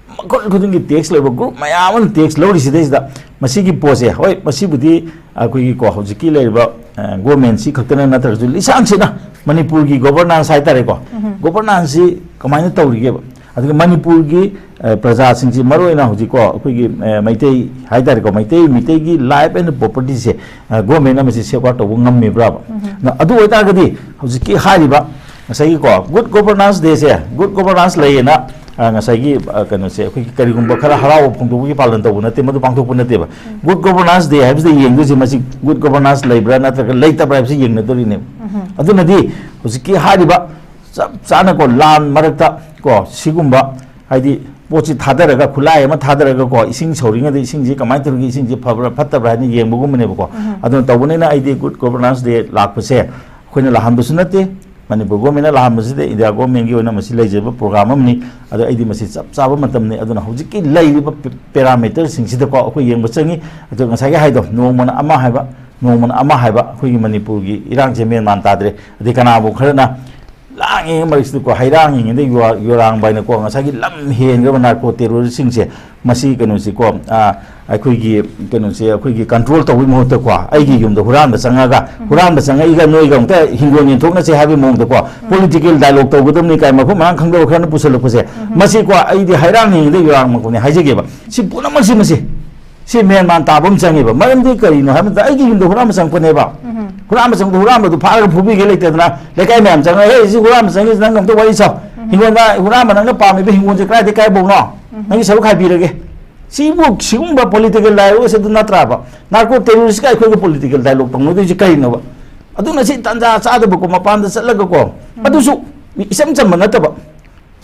ꯃꯈꯜ ꯈꯨꯗꯤꯡꯒꯤ tax ꯂꯧꯕ group ꯃꯌꯥꯝ ꯑꯃꯅ tax ꯂꯧꯔꯤꯁꯤꯗꯩꯁꯤꯗ ꯃꯁꯤꯒꯤ ꯄꯣꯠꯁꯦ, ꯍꯣꯏ, ꯃꯁꯤꯕꯨꯗꯤ ꯑꯩꯈꯣꯏꯒꯤ ꯀꯣ, ꯍꯧꯖꯤꯛꯀꯤ ꯂꯩꯔꯤꯕ, ꯑ, government ꯁꯤ ꯈꯛꯇꯅ ꯅꯠꯇ꯭ꯔꯒꯁꯨ ꯂꯤꯁꯥꯡ ꯁꯤꯠꯅ ꯃꯅꯤꯄꯨꯔꯒꯤ governance ꯍꯥꯏꯇꯥꯔꯦꯀꯣ, governance ꯁꯤ ꯀꯃꯥꯏꯅ ꯇꯧꯔꯤꯒꯦꯕ? ꯑꯗꯨꯒ ꯃꯅꯤꯄꯨꯔꯒꯤ, ꯑ, ꯄ꯭ꯔꯖꯥꯁꯤꯡꯁꯤ, ꯃꯔꯨꯑꯣꯏꯅ ꯍꯧꯖꯤꯛꯀꯣ ꯑꯩꯈꯣꯏꯒꯤ, ꯑ, ꯃꯩꯇꯩ ꯍꯥꯏꯇꯥꯔꯦꯀꯣ, ꯃꯩꯇꯩ, ꯃꯤꯇꯩꯒꯤ life and property ꯁꯦ, ꯑ, government ꯅ ꯃꯁꯤ safeguard ꯇꯧꯕ ꯉꯝꯃꯤꯕ꯭ꯔꯥꯕ? ꯅ-, ꯑꯗꯨ ꯑꯣꯏꯇꯥꯔꯒꯗꯤ ꯍꯧꯖꯤꯛꯀꯤ ꯍꯥꯏꯔꯤꯕ ꯉꯁꯥꯏꯒꯤꯀꯣ, good governance day ꯁꯦ, good governance ꯂꯩꯌꯦꯅ, ꯑ, ꯉꯁꯥꯏꯒꯤ, ꯑ, ꯀꯩꯅꯣꯁꯦ, ꯑꯩꯈꯣꯏꯒꯤ ꯀꯔꯤꯒꯨꯝꯕ ꯈꯔ ꯍꯔꯥꯎꯕ ꯐꯣꯡꯗꯣꯛꯄꯒꯤ ꯄꯥꯂꯟ ꯇꯧꯕ ꯅꯠꯇꯦ, ꯃꯗꯨ ꯄꯥꯡꯊꯣꯛꯄ ꯅꯠꯇꯦꯕ꯫ Good governance day ꯍꯥꯏꯕꯁꯤꯗ ꯌꯦꯡꯗꯣꯏꯁꯦ ꯃꯁꯤ good governance ꯂꯩꯕ꯭ꯔꯥ ꯅꯠꯇ꯭ꯔꯒ ꯂꯩꯇꯕ꯭ꯔꯥ ꯍꯥꯏꯕꯁꯤ ꯌꯦꯡꯅꯗꯣꯔꯤꯅꯦꯕ꯫ ꯑꯗꯨꯅꯗꯤ ꯍꯧꯖꯤꯛꯀꯤ ꯍꯥꯏꯔꯤꯕ ꯆꯞ ꯆꯥꯅꯀꯣ, ꯂꯥꯟ ꯃꯔꯛꯇ ꯀꯣ, ꯁꯤꯒꯨꯝꯕ, ꯍꯥꯏꯗꯤ, ꯄꯣꯠꯁꯤ ꯊꯥꯗꯔꯒ, ꯈꯨꯠꯂꯥꯏ ꯑꯃ ꯊꯥꯗꯔꯒꯀꯣ, ꯏꯁꯤꯡ ꯁꯧꯔꯤꯉꯩꯗ ꯏꯁꯤꯡꯁꯤ ꯀꯃꯥꯏꯅ ꯇꯧꯔꯤꯒꯦ, ꯏꯁꯤꯡꯁꯤ ꯐꯕ꯭ꯔꯥ ꯐꯠꯇꯕ꯭ꯔꯥ ꯍꯥꯏꯅ ꯌꯦꯡꯕꯒꯨꯝꯕꯅꯦꯕꯀꯣ꯫ ꯑꯗꯨꯅ ꯇꯧꯕꯅꯤꯅ ꯑꯩꯗꯤ Good Governance Day ꯂꯥꯛꯄꯁꯦ ꯑꯩꯈꯣꯏꯅ ꯂꯥꯛꯍꯟꯕꯁꯨ ꯅꯠꯇꯦ, ꯃꯅꯤꯄꯨꯔ ꯒꯣꯔꯃꯦꯟꯅ ꯂꯥꯛꯍꯟꯕꯁꯤꯗ ꯏꯟꯗꯤꯌꯥ ꯒꯣꯔꯃꯦꯟꯒꯤ ꯑꯣꯏꯅ ꯃꯁꯤ ꯂꯩꯖꯕ ꯄ꯭ꯔꯣꯒ꯭ꯔꯥꯝ ꯑꯃꯅꯤ꯫ ꯑꯗꯣ ꯑꯩꯗꯤ ꯃꯁꯤ ꯆꯞ ꯆꯥꯕ ꯃꯇꯝꯅꯤ꯫ ꯑꯗꯨꯅ ꯍꯧꯖꯤꯛꯀꯤ ꯂꯩꯔꯤꯕ ꯄꯦ-, ꯄꯦꯔꯥꯃꯤꯇꯔꯁꯤꯡꯁꯤꯗꯀꯣ ꯑꯩꯈꯣꯏ ꯌꯦꯡꯕ ꯆꯪꯉꯤ꯫ ꯑꯗꯣ ꯉꯁꯥꯏꯒꯤ ꯍꯥꯏꯗꯣ, ꯅꯣꯡꯃꯅ ꯑꯃ ꯍꯥꯏꯕ, ꯅꯣꯡꯃꯅ ꯑꯃ ꯍꯥꯏꯕ, ꯑꯩꯈꯣꯏꯒꯤ ꯃꯅꯤꯄꯨꯔꯒꯤ ꯏꯔꯥꯡꯁꯦ ꯃꯦꯟ ꯃꯥꯟ ꯇꯥꯗ꯭ꯔꯦ꯫ ꯑꯗꯩ ꯀꯅꯥꯕꯨ ꯈꯔꯅ ꯂꯥꯡꯉꯤꯉꯩ ꯃꯔꯛꯁꯤꯗꯀꯣ, ꯍꯩꯔꯥꯡꯉꯤꯉꯩꯗ ꯌꯣ-, ꯌꯣꯔꯥꯡꯕ ꯍꯥꯏꯅꯀꯣ, ꯉꯁꯥꯏꯒꯤ ꯂꯝ ꯍꯦꯟꯈ꯭ꯔꯕ ꯅꯥꯔꯀꯣ ꯇꯦꯔꯣꯔꯤꯁꯁꯤꯡꯁꯦ, ꯃꯁꯤ ꯀꯩꯅꯣꯁꯤꯀꯣ, ꯑ, ꯑꯩꯈꯣꯏꯒꯤ ꯀꯩꯅꯣꯁꯦ, ꯑꯩꯈꯣꯏꯒꯤ ꯀꯟꯇ꯭ꯔꯣꯜ ꯇꯧꯕꯒꯤ ꯃꯍꯨꯠꯇꯀꯣ, ꯑꯩꯒꯤ ꯌꯨꯝꯗ ꯍꯨꯔꯥꯟꯕ ꯆꯪꯉꯒ, ꯍꯨꯔꯥꯟꯕ ꯆꯪꯉꯛꯏꯒ ꯅꯣꯏꯒ ꯑꯃꯨꯛꯇ ꯍꯤꯡꯒꯣꯜ ꯌꯦꯟꯊꯣꯛꯅꯁꯦ ꯍꯥꯏꯕꯒꯤ ꯃꯑꯣꯡꯗꯀꯣ, ꯄꯣꯂꯤꯇꯤꯀꯦꯜ ꯗꯥꯏꯂꯣꯒ ꯇꯧꯒꯗꯕꯅꯤ ꯀꯥꯏ ꯃꯐꯝ ꯃꯔꯥꯡ ꯈꯪꯗꯕ ꯈꯔꯅ ꯄꯨꯁꯜꯂꯛꯄꯁꯦ, ꯃꯁꯤꯀꯣ, ꯑꯩꯗꯤ ꯍꯩꯔꯥꯡꯉꯤꯉꯩꯗ ꯌꯣꯔꯥꯡꯕꯅꯤ ꯍꯥꯏꯖꯒꯦꯕ꯫ ꯁꯤ ꯄꯨꯝꯅꯃꯛꯁꯤ, ꯃꯁꯤ ꯁꯤ ꯃꯦꯟ ꯃꯥꯟ ꯇꯥꯕ ꯑꯃ ꯆꯪꯉꯦꯕ꯫ ꯃꯔꯝꯗꯤ ꯀꯔꯤꯅꯣ ꯍꯥꯏꯕ ꯃꯇꯝꯗ, ꯑꯩꯒꯤ ꯌꯨꯝꯗ ꯍꯨꯔꯥꯟꯕ ꯆꯪꯉꯛꯄꯅꯦꯕ꯫ ꯍꯨꯔꯥꯟꯕ ꯆꯪꯉꯛꯄꯗ ꯍꯨꯔꯥꯟꯕꯗꯨ ꯐꯥꯔꯒ ꯐꯨꯕꯤꯒꯦ ꯂꯩꯇꯗꯅ, ꯂꯩꯀꯥꯏ ꯃꯌꯥꯝ ꯆꯪꯉꯒ, "ꯍꯦ, ꯁꯤ ꯍꯨꯔꯥꯟꯕ ꯆꯪꯉꯤꯁꯤ ꯅꯪ ꯑꯝꯇ ꯋꯥꯔꯤ ꯁꯥꯎ꯫ ꯍꯤꯡꯒꯣꯜꯗ ꯍꯨꯔꯥꯟꯕ, ꯅꯪꯅ ꯄꯥꯝꯃꯤꯕ ꯍꯤꯡꯒꯣꯜꯁꯦ ꯀꯗꯥꯏꯗꯩ ꯀꯥꯏꯐꯥꯎꯅꯣ? ꯅꯪꯒꯤ ꯁꯔꯨꯛ ꯈꯥꯏꯕꯤꯔꯒꯦ"꯫ ꯁꯤꯕꯨ, ꯁꯤꯒꯨꯝꯕ ꯄꯣꯂꯤꯇꯤꯀꯦꯜ ꯗꯥꯏꯂꯣꯒ ꯑꯗꯨ ꯅꯠꯇ꯭ꯔꯕ? ꯅꯥꯔꯀꯣ ꯇꯦꯔꯣꯔꯤꯁꯀ ꯑꯩꯈꯣꯏꯒ ꯄꯣꯂꯤꯇꯤꯀꯦꯜ ꯗꯥꯏꯂꯣꯒ ꯇꯧꯅꯗꯣꯏꯁꯦ ꯀꯔꯤꯅꯣꯕ? ꯑꯗꯨꯅ ꯁꯤ ꯇꯥꯟꯖꯥ ꯆꯥꯗꯕꯀꯣ, ꯃꯄꯥꯟꯗ ꯆꯠꯂꯒꯀꯣ, ꯑꯗꯨꯁꯨ ꯏꯆꯝ ꯆꯝꯕ ꯅꯠꯇꯕ,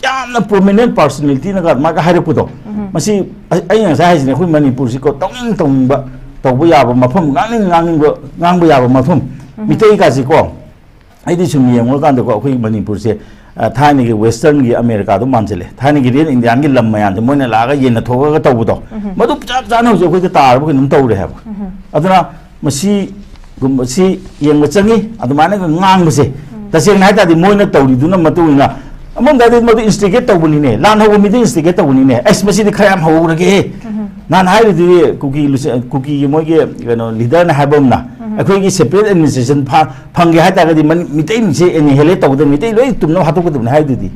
ꯌꯥꯝꯅ ꯄ꯭ꯔꯣꯃꯤꯅꯦꯟ ꯄꯥꯔꯁꯣꯅꯦꯂꯤꯇꯤꯅꯒ ꯃꯥꯒ ꯍꯥꯏꯔꯛꯄꯗꯣ꯫ ꯃꯁꯤ ꯑꯩ, ꯑꯩꯅ ꯉꯁꯥꯏ ꯍꯥꯏꯁꯤꯅꯦ, ꯑꯩꯈꯣꯏ ꯃꯅꯤꯄꯨꯔꯁꯤꯀꯣ, ꯇꯧꯅꯤꯡ ꯇꯧꯅꯤꯡꯕ ꯇꯧꯕ ꯌꯥꯕ ꯃꯐꯝ, ꯉꯥꯡꯅꯤꯡ ꯉꯥꯡꯅꯤꯡꯕ ꯉꯥꯡꯕ ꯌꯥꯕ ꯃꯐꯝ꯫ ꯃꯤꯇꯩꯒꯁꯤꯀꯣ, ꯑꯩꯗꯤ ꯁꯨꯝ ꯌꯦꯡꯉꯨꯔꯀꯥꯟꯗꯀꯣ, ꯑꯩꯈꯣꯏ ꯃꯅꯤꯄꯨꯔꯁꯦ, ꯑ, ꯊꯥꯏꯅꯒꯤ ꯋꯦꯁꯇꯔꯟꯒꯤ ꯑꯃꯦꯔꯤꯀꯥꯗꯣ ꯃꯥꯟꯁꯤꯜꯂꯦ꯫ ꯊꯥꯏꯅꯒꯤ ꯔꯤꯌꯦꯜ ꯏꯟꯗꯤꯌꯥꯟꯒꯤ ꯂꯝ ꯃꯌꯥꯝꯁꯦ ꯃꯣꯏꯅ ꯂꯥꯛꯑꯒ ꯌꯦꯟꯅ ꯊꯣꯛꯑꯒ ꯇꯧꯕꯗꯣ, ꯃꯗꯨ ꯆꯞ ꯆꯥꯅ ꯍꯧꯖꯤꯛ ꯑꯩꯈꯣꯏꯗ ꯇꯥꯔꯕ ꯀꯩꯅꯣꯝ ꯇꯧꯔꯦ ꯍꯥꯏꯕ꯫ ꯑꯗꯨꯅ ꯃꯁꯤꯒꯨꯝꯕꯁꯤ ꯌꯦꯡꯕ ꯆꯪꯉꯤ꯫ ꯑꯗꯨꯃꯥꯏꯅꯒ ꯉꯥꯡꯕꯁꯦ, ꯇꯁꯦꯡꯅ ꯍꯥꯏ ꯇꯥꯔꯗꯤ, ꯃꯣꯏꯅ ꯇꯧꯔꯤꯗꯨꯅ ꯃꯇꯨꯡ ꯏꯟꯅ, ꯑꯃꯔꯣꯝꯗ ꯍꯥꯏꯔꯗꯤ, ꯃꯗꯨ ꯏꯟꯁꯇꯤꯒꯦꯠ ꯇꯧꯕꯅꯤꯅꯦ, ꯂꯥꯟ ꯍꯧꯕ ꯃꯤꯗ ꯏꯟꯁꯇꯤꯒꯦꯠ ꯇꯧꯕꯅꯤꯅꯦ꯫ ꯑꯁ, ꯃꯁꯤꯗꯤ ꯈꯔ ꯌꯥꯝ ꯍꯧꯔꯒꯦꯍꯦ꯫ ꯅꯍꯥꯟ ꯍꯥꯏꯔꯤꯗꯨꯗꯤ ꯀꯨꯀꯤ ꯂꯨꯆ-, ꯀꯨꯀꯤꯒꯤ ꯃꯣꯏꯒꯤ ꯀꯩꯅꯣ ꯂꯤꯗꯔꯅ ꯍꯥꯏꯕ ꯑꯃꯅ, ꯑꯩꯈꯣꯏꯒꯤ ꯁꯦꯄꯔꯦꯠ ꯑꯦꯗꯃꯤꯅꯤꯁꯇ꯭ꯔꯦꯁꯟ ꯐ-, ꯐꯪꯒꯦ ꯍꯥꯏ ꯇꯥꯔꯒꯗꯤ ꯃꯅꯤ-, ꯃꯤꯇꯩꯁꯦ ꯑꯦꯅꯤꯍꯦꯂꯦꯠ ꯇꯧꯒꯗꯕꯅꯤ, ꯃꯤꯇꯩ ꯂꯣꯏ ꯇꯨꯝꯅꯕ ꯍꯥꯠꯇꯣꯛꯀꯗꯕꯅꯤ ꯍꯥꯏꯗꯨꯗꯤ꯫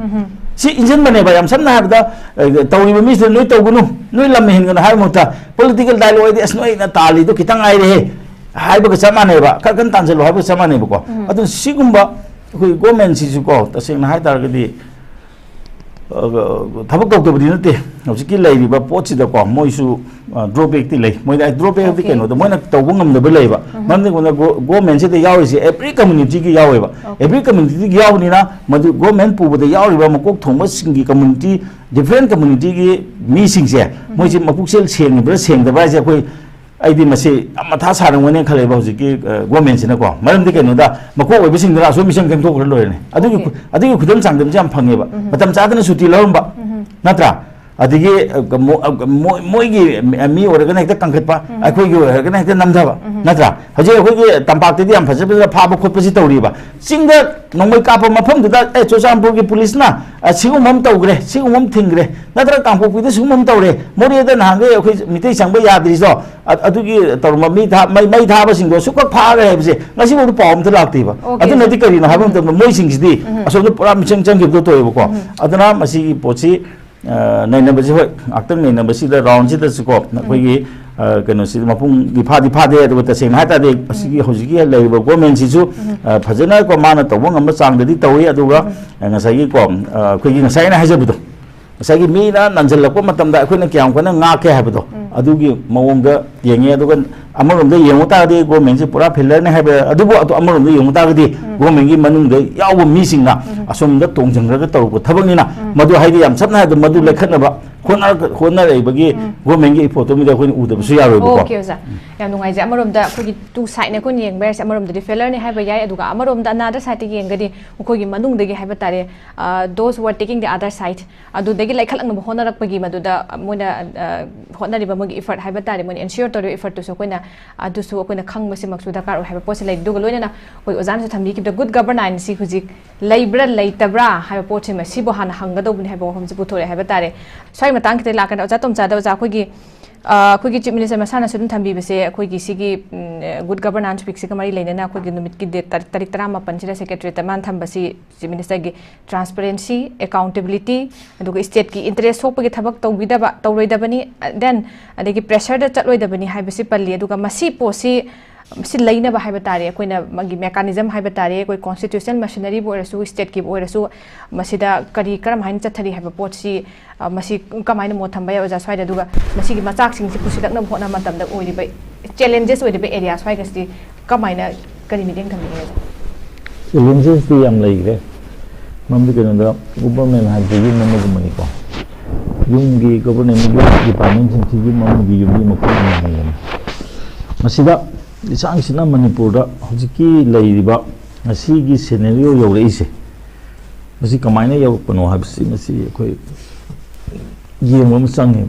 ꯁꯤ ꯏꯟꯖꯟꯕꯅꯦꯕ꯫ ꯌꯥꯝ ꯁꯝꯅ ꯍꯥꯏꯔꯕꯗ, ꯑ, ꯇꯧꯔꯤꯕ ꯃꯤꯁꯤꯗ "ꯅꯣꯏ ꯇꯧꯒꯅꯨ, ꯅꯣꯏ ꯂꯝ ꯍꯦꯟꯒꯅꯨ" ꯍꯥꯏꯕ ꯃꯍꯨꯠꯇ, ꯄꯣꯂꯤꯇꯤꯀꯦꯜ ꯗꯥꯏꯂꯣꯒ ꯍꯥꯏꯗꯤ, "ꯑꯁ, ꯅꯣꯏꯅ ꯇꯥꯜꯂꯤꯗꯣ ꯈꯤꯇꯪ ꯉꯥꯏꯔꯦꯍꯦ" ꯍꯥꯏꯕꯒ ꯆꯞ ꯃꯥꯟꯅꯩꯕ꯫ "ꯈꯔ ꯀꯟꯅ ꯇꯥꯟꯁꯤꯜꯂꯣ" ꯍꯥꯏꯕꯒ ꯆꯞ ꯃꯥꯟꯅꯩꯕꯀꯣ꯫ ꯑꯗꯨꯅ ꯁꯤꯒꯨꯝꯕ ꯑꯩꯈꯣꯏ ꯒꯣꯔꯃꯦꯟꯁꯤꯁꯨꯀꯣ, ꯇꯁꯦꯡꯅ ꯍꯥꯏ ꯇꯥꯔꯒꯗꯤ, ꯊꯕꯛ ꯇꯧꯗꯕꯗꯤ ꯅꯠꯇꯦ꯫ ꯍꯧꯖꯤꯛꯀꯤ ꯂꯩꯔꯤꯕ ꯄꯣꯠꯁꯤꯗꯀꯣ, ꯃꯣꯏꯁꯨ ꯗ꯭ꯔꯣꯕꯦꯛꯇꯤ ꯂꯩ꯫ ꯃꯣꯏꯗ ꯗ꯭ꯔꯣꯕꯦꯛꯇꯤ Okay. ꯀꯩꯅꯣꯗ ꯃꯣꯏꯅ ꯇꯧꯕ ꯉꯝꯗꯕ ꯂꯩꯕ꯫ ꯃꯔꯝꯗꯤ ꯑꯩꯈꯣꯏꯅ ꯒꯣ- ꯒꯣꯔꯃꯦꯟꯁꯤꯗ ꯌꯥꯎꯔꯤꯁꯦ ꯑꯦꯕ꯭ꯔꯤ ꯀꯝꯃꯨꯅꯤꯇꯤꯒꯤ ꯌꯥꯎꯋꯦꯕ꯫ Okay. ꯑꯦꯕ꯭ꯔꯤ ꯀꯝꯃꯨꯅꯤꯇꯤꯒꯤ ꯌꯥꯎꯕꯅꯤꯅ, ꯃꯗꯨ ꯒꯣꯔꯃꯦꯟ ꯄꯨꯕꯗ ꯌꯥꯎꯔꯤꯕ ꯃꯀꯣꯛ ꯊꯣꯡꯕꯁꯤꯡꯒꯤ ꯀꯝꯃꯨꯅꯤꯇꯤ, ꯗꯤꯐ꯭ꯔꯦꯟ ꯀꯝꯃꯨꯅꯤꯇꯤꯒꯤ ꯃꯤꯁꯤꯡꯁꯦ, ꯃꯣꯏꯁꯦ ꯃꯄꯨꯛꯆꯦꯜ ꯁꯦꯡꯉꯤꯕ꯭ꯔꯥ ꯁꯦꯡꯗꯕ꯭ꯔꯥ ꯍꯥꯏꯁꯦ ꯑꯩꯈꯣꯏ, ꯑꯩꯗꯤ ꯃꯁꯤ ꯌꯥꯝ ꯃꯊꯥ ꯁꯥꯔꯝꯒꯅꯤ ꯈꯜꯂꯦꯕ ꯍꯧꯖꯤꯛꯀꯤ ꯒꯣꯔꯃꯦꯟꯁꯤꯅꯀꯣ꯫ ꯃꯔꯝꯗꯤ ꯀꯩꯅꯣꯗ, ꯃꯀꯣꯛ ꯑꯣꯏꯕꯁꯤꯡꯗꯨꯅ ꯑꯁꯣꯏ ꯃꯤꯁꯪ ꯈꯪꯗꯣꯛꯈ꯭ꯔ ꯂꯣꯏꯔꯦꯅꯦ꯫ ꯑꯗꯨꯒꯤ Okay. ꯈꯨ- ꯑꯗꯨꯒꯤ ꯈꯨꯗꯝ ꯆꯥꯡꯗꯝꯁꯦ ꯌꯥꯝ ꯐꯪꯉꯦꯕ꯫ ꯃꯇꯝ ꯆꯥꯗꯅ ꯁꯨꯇꯤ ꯂꯧꯔꯝꯕ, ꯅꯠꯇ꯭ꯔꯥ? ꯑꯗꯒꯤ ꯑ, ꯃꯣ- ꯑ, ꯃꯣꯏ- ꯃꯣꯏꯒꯤ ꯃꯤ ꯑꯣꯏꯔꯒꯅ ꯍꯦꯛꯇ ꯀꯟꯈꯠꯄ, ꯑꯩꯈꯣꯏꯒꯤ ꯑꯣꯏꯔꯒꯅ ꯍꯦꯛꯇ ꯅꯝꯊꯕ, ꯅꯠꯇ꯭ꯔꯥ? ꯍꯧꯖꯤꯛ ꯑꯩꯈꯣꯏꯒꯤ ꯇꯝꯄꯥꯛꯇꯗꯤ ꯌꯥꯝ ꯐꯖ ꯐꯖꯅ ꯐꯥꯕ ꯈꯣꯠꯄꯁꯤ ꯇꯧꯔꯤꯕ꯫ ꯆꯤꯡꯗ ꯅꯣꯡꯃꯩ ꯀꯥꯞꯄ ꯃꯐꯝꯗꯨꯗ, "ꯑꯦ, ꯆꯨꯔꯆꯥꯟꯄꯨꯔꯒꯤ ꯄꯨꯂꯤꯁꯅ, ꯑ, ꯁꯤꯒꯨꯝꯕ ꯑꯃ ꯇꯧꯈ꯭ꯔꯦ, ꯁꯤꯒꯨꯝꯕ ꯑꯃ ꯊꯤꯡꯈ꯭ꯔꯦ, ꯅꯠꯇ꯭ꯔꯒ ꯀꯥꯡꯄꯣꯛꯄꯤꯗ ꯁꯤꯒꯨꯝꯕ ꯑꯃ ꯇꯧꯔꯦ, ꯃꯣꯔꯦꯗ ꯅꯍꯥꯟꯈꯩ ꯑꯩꯈꯣꯏ ꯃꯤꯇꯩ ꯆꯪꯕ ꯌꯥꯗ꯭ꯔꯤꯗꯣ, ꯑ- ꯑꯗꯨꯒꯤ ꯇꯧꯔꯝꯕ ꯃꯤ ꯊꯥ- ꯃꯩ- ꯃꯩ ꯊꯥꯕꯁꯤꯡꯗꯣ ꯁꯨꯛꯈꯛ ꯐꯥꯈ꯭ꯔꯦ" ꯍꯥꯏꯕꯁꯦ ꯉꯁꯤꯐꯥꯎꯗ ꯄꯥꯎ ꯑꯝꯇ ꯂꯥꯛꯇꯦꯕ꯫ Okay, ꯑꯗꯨꯅꯗꯤ sir. ꯀꯔꯤꯅꯣ ꯍꯥꯏꯕ ꯃꯇꯝꯗ, ꯃꯣꯏꯁꯤꯡꯁꯤꯗꯤ ꯑꯁꯣꯝꯗ ꯄꯨꯔꯥ ꯃꯤꯆꯪ ꯆꯪꯈꯤꯕꯗꯣ ꯇꯧꯋꯦꯕꯀꯣ꯫ ꯑꯗꯨꯅ ꯃꯁꯤꯒꯤ ꯄꯣꯠꯁꯤ, ꯑ, ꯅꯩꯅꯕꯁꯤ, ꯍꯣꯏ, ꯉꯥꯛꯇꯪ ꯅꯩꯅꯕꯁꯤꯗ, ꯔꯥꯎꯟꯁꯤꯗꯁꯨꯀꯣ, ꯑꯩꯈꯣꯏꯒꯤ, ꯑ, ꯀꯩꯅꯣꯁꯤ ꯃꯄꯨꯡꯗꯤ ꯐꯥꯗꯤ ꯐꯥꯗꯦ꯫ ꯑꯗꯨꯒ ꯇꯁꯦꯡꯅ ꯍꯥꯏ ꯇꯥꯔꯗꯤ, ꯑꯁꯤꯒꯤ ꯍꯧꯖꯤꯛꯀꯤ ꯂꯩꯔꯤꯕ ꯒꯣꯔꯃꯦꯟꯁꯤꯁꯨ, ꯑ, ꯐꯖꯅꯀꯣ, ꯃꯥꯅ ꯇꯧꯕ ꯉꯝꯕ ꯆꯥꯡꯗꯗꯤ ꯇꯧꯏ꯫ ꯑꯗꯨꯒ, ꯑ, ꯉꯁꯥꯏꯒꯤꯀꯣ, ꯑ, ꯑꯩꯈꯣꯏꯒꯤ ꯉꯁꯥꯏ ꯑꯩꯅ ꯍꯥꯏꯖꯕꯗꯣ, ꯉꯁꯥꯏꯒꯤ ꯃꯤꯅ ꯅꯟꯁꯤꯜꯂꯛꯄ ꯃꯇꯝꯗ ꯑꯩꯈꯣꯏꯅ ꯀꯌꯥꯝ ꯀꯟꯅ ꯉꯥꯛꯀꯦ ꯍꯥꯏꯕꯗꯣ, ꯑꯗꯨꯒꯤ ꯃꯑꯣꯡꯗ ꯌꯦꯡꯉꯦ꯫ ꯑꯗꯨꯒ ꯑꯃꯔꯣꯝꯗ ꯌꯦꯡꯉꯨ ꯇꯥꯔꯗꯤ ꯒꯣꯔꯃꯦꯟꯁꯤ ꯄꯨꯔꯥ ꯐꯦꯂꯔꯅꯤ ꯍꯥꯏꯕ, ꯑꯗꯨꯕꯨ ꯑꯇꯣ- ꯑꯃꯔꯣꯝꯗ ꯌꯦꯡꯉꯨ ꯇꯥꯔꯒꯗꯤ ꯒꯣꯔꯃꯦꯟꯒꯤ ꯃꯅꯨꯡꯗ ꯌꯥꯎꯕ ꯃꯤꯁꯤꯡꯅ ꯑꯁꯣꯝꯗ ꯇꯣꯡꯁꯤꯟꯈ꯭ꯔꯒ ꯇꯧꯔꯛꯄ ꯊꯕꯛꯅꯤꯅ, ꯃꯗꯨ ꯍꯥꯏꯗꯤ ꯌꯥꯝ ꯁꯝꯅ ꯍꯥꯏꯔꯕꯗ ꯃꯗꯨ ꯂꯩꯈꯠꯅꯕ ꯍꯣꯠꯅꯔ- ꯍꯣꯠꯅꯔꯛꯏꯕꯒꯤ ꯒꯣꯔꯃꯦꯟꯒꯤ ꯏꯐꯣꯔꯠꯇꯨꯃꯗꯤ ꯑꯩꯈꯣꯏꯅ ꯎꯗꯕꯁꯨ ꯌꯥꯔꯣꯏꯕꯀꯣ꯫ Okay, ꯑꯣꯖꯥ꯫ ꯌꯥꯝ ꯅꯨꯡꯉꯥꯏꯖꯩ꯫ ꯑꯃꯔꯣꯝꯗ ꯑꯩꯈꯣꯏꯒꯤ two side ꯅꯦ ꯑꯩꯈꯣꯏꯅ ꯌꯦꯡꯕ ꯌꯥꯏꯁꯦ, ꯑꯃꯔꯣꯝꯗꯗꯤ ꯐꯦꯂꯔꯅꯤ ꯍꯥꯏꯕ ꯌꯥꯏ, ꯑꯗꯨꯒ ꯑꯃꯔꯣꯝꯗ another side ꯇ ꯌꯦꯡꯒꯗꯤ ꯃꯈꯣꯏꯒꯤ ꯃꯅꯨꯡꯗꯒꯤ ꯍꯥꯏꯕ ꯇꯥꯔꯦ, ꯑ, those who are taking the other side, ꯑꯗꯨꯗꯒꯤ ꯂꯩꯈꯠꯂꯛꯅꯕ ꯍꯣꯠꯅꯔꯛꯄꯒꯤ ꯃꯗꯨꯗ ꯃꯣꯏꯅ, ꯑ, ꯍꯣꯠꯅꯔꯤꯕ ꯃꯣꯏꯒꯤ effort ꯍꯥꯏꯕ ꯇꯥꯔꯦ, ꯃꯣꯏꯅ ensure ꯇꯧꯔꯤꯕ effort ꯇꯨꯁꯨ ꯑꯩꯈꯣꯏꯅ, ꯑꯗꯨꯁꯨ ꯑꯩꯈꯣꯏꯅ ꯈꯪꯕꯁꯤꯃꯛꯁꯨ ꯗꯔꯀꯥꯔ ꯑꯣꯏ ꯍꯥꯏꯕ ꯄꯣꯠꯁꯤ ꯂꯩ꯫ ꯑꯗꯨꯒ ꯂꯣꯏꯅꯅ ꯑꯩꯈꯣꯏ ꯑꯣꯖꯥꯅꯁꯨ ꯊꯝꯕꯤꯈꯤꯕꯗ good governance ꯁꯤ ꯍꯧꯖꯤꯛ ꯂꯩꯕ꯭ꯔꯥ ꯂꯩꯇꯕ꯭ꯔꯥ ꯍꯥꯏꯕ ꯄꯣꯠꯁꯤꯃ ꯁꯤꯕꯨ ꯍꯥꯟꯅ ꯍꯪꯒꯗꯧꯕꯅꯤ ꯍꯥꯏꯕ ꯋꯥꯐꯝꯁꯤ ꯄꯨꯊꯣꯔꯛꯑꯦ ꯍꯥꯏꯕ ꯇꯥꯔꯦ꯫ ꯁ꯭ꯋꯥꯏ ꯃꯇꯥꯡ ꯈꯤꯇꯪ ꯂꯥꯛꯀꯅꯤ꯫ ꯑꯣꯖꯥ ꯇꯣꯝꯆꯥꯗ, ꯑꯣꯖꯥ, ꯑꯩꯈꯣꯏꯒꯤ, ꯑ, ꯑꯩꯈꯣꯏꯒꯤ Chief Minister ꯃꯁꯥꯅꯁꯨ ꯑꯗꯨꯝ ꯊꯝꯕꯤꯕꯁꯦ, ꯑꯩꯈꯣꯏꯒꯤ ꯁꯤꯒꯤ, ꯎꯝ, good governance week ꯁꯤꯒ ꯃꯔꯤ ꯂꯩꯅꯅ ꯑꯩꯈꯣꯏꯒꯤ ꯅꯨꯃꯤꯠꯀꯤ date ꯇꯥꯔꯤꯛ, ꯇꯥꯔꯤꯛ ꯇꯔꯥꯃꯥꯄꯟꯁꯤꯗ Secretariat ꯇ ꯃꯥꯅ ꯊꯝꯕꯁꯤ Chief Minister ꯒꯤ transparency, accountability, ꯑꯗꯨꯒ state ꯀꯤ interest ꯁꯣꯛꯄꯒꯤ ꯊꯕꯛ ꯇꯧꯕꯤꯗꯕ, ꯇꯧꯔꯣꯏꯗꯕꯅꯤ, then ꯑꯗꯒꯤ pressure ꯗ ꯆꯠꯂꯣꯏꯗꯕꯅꯤ ꯍꯥꯏꯕꯁꯤ ꯄꯜꯂꯤ꯫ ꯑꯗꯨꯒ ꯃꯁꯤ ꯄꯣꯠꯁꯤ ꯁꯤ ꯂꯩꯅꯕ ꯍꯥꯏꯕ ꯇꯥꯔꯦ, ꯑꯩꯈꯣꯏꯅ ꯃꯥꯒꯤ mechanism ꯍꯥꯏꯕ ꯇꯥꯔꯦ, ꯑꯩꯈꯣꯏ constitutional machineryꯕꯨ ꯑꯣꯏꯔꯁꯨ, stateꯀꯤꯕꯨ ꯑꯣꯏꯔꯁꯨ, ꯃꯁꯤꯗ ꯀꯔꯤ, ꯀꯔꯝ ꯍꯥꯏꯅ ꯆꯠꯊꯔꯤ ꯍꯥꯏꯕ ꯄꯣꯠꯁꯤ, ꯑ, ꯃꯁꯤ ꯀꯃꯥꯏꯅ ꯃꯣꯠ ꯊꯝꯕ ꯌꯥꯏ, ꯑꯣꯖꯥ, ꯁ꯭ꯋꯥꯏꯗ? ꯑꯗꯨꯒ ꯃꯁꯤꯒꯤ ꯃꯆꯥꯛꯁꯤꯡꯁꯤ ꯄꯨꯁꯤꯜꯂꯛꯅꯕ ꯍꯣꯠꯅꯕ ꯃꯇꯝꯗ ꯑꯣꯏꯔꯤꯕ challenges ꯑꯣꯏꯔꯤꯕ area ꯁ꯭ꯋꯥꯏꯒꯁꯤꯗꯤ ꯀꯃꯥꯏꯅ, ꯀꯔꯤ ꯃꯤꯠꯌꯦꯡ ꯊꯝꯕꯤꯒꯦ, ꯑꯣꯖꯥ? Challengesꯇꯤ ꯌꯥꯝ ꯂꯩꯈ꯭ꯔꯦ꯫ ꯃꯔꯝꯗꯤ ꯀꯩꯅꯣꯗ, government ꯍꯥꯏꯕꯁꯤ ꯌꯨꯝ ꯑꯃꯒꯨꯝꯕꯅꯤꯀꯣ꯫ ꯌꯨꯝꯒꯤ, governmentꯒꯤ departmentꯁꯤꯡꯁꯤ ꯌꯨꯝ ꯑꯃꯒꯤ ꯌꯨꯝꯒꯤ ꯃꯄꯨ ꯑꯃ ꯍꯥꯏꯕꯅꯤ꯫ ꯃꯁꯤꯗ ꯂꯤꯁꯥꯡꯁꯤꯠꯅ ꯃꯅꯤꯄꯨꯔꯗ ꯍꯧꯖꯤꯛꯀꯤ ꯂꯩꯔꯤꯕ ꯉꯁꯤꯒꯤ scenario ꯌꯧꯔꯛꯏꯁꯦ, ꯃꯁꯤ ꯀꯃꯥꯏꯅ ꯌꯧꯔꯛꯄꯅꯣ ꯍꯥꯏꯕꯁꯤ ꯃꯁꯤ ꯑꯩꯈꯣꯏ ꯌꯦꯡꯕ ꯑꯃ ꯆꯪꯉꯦ꯫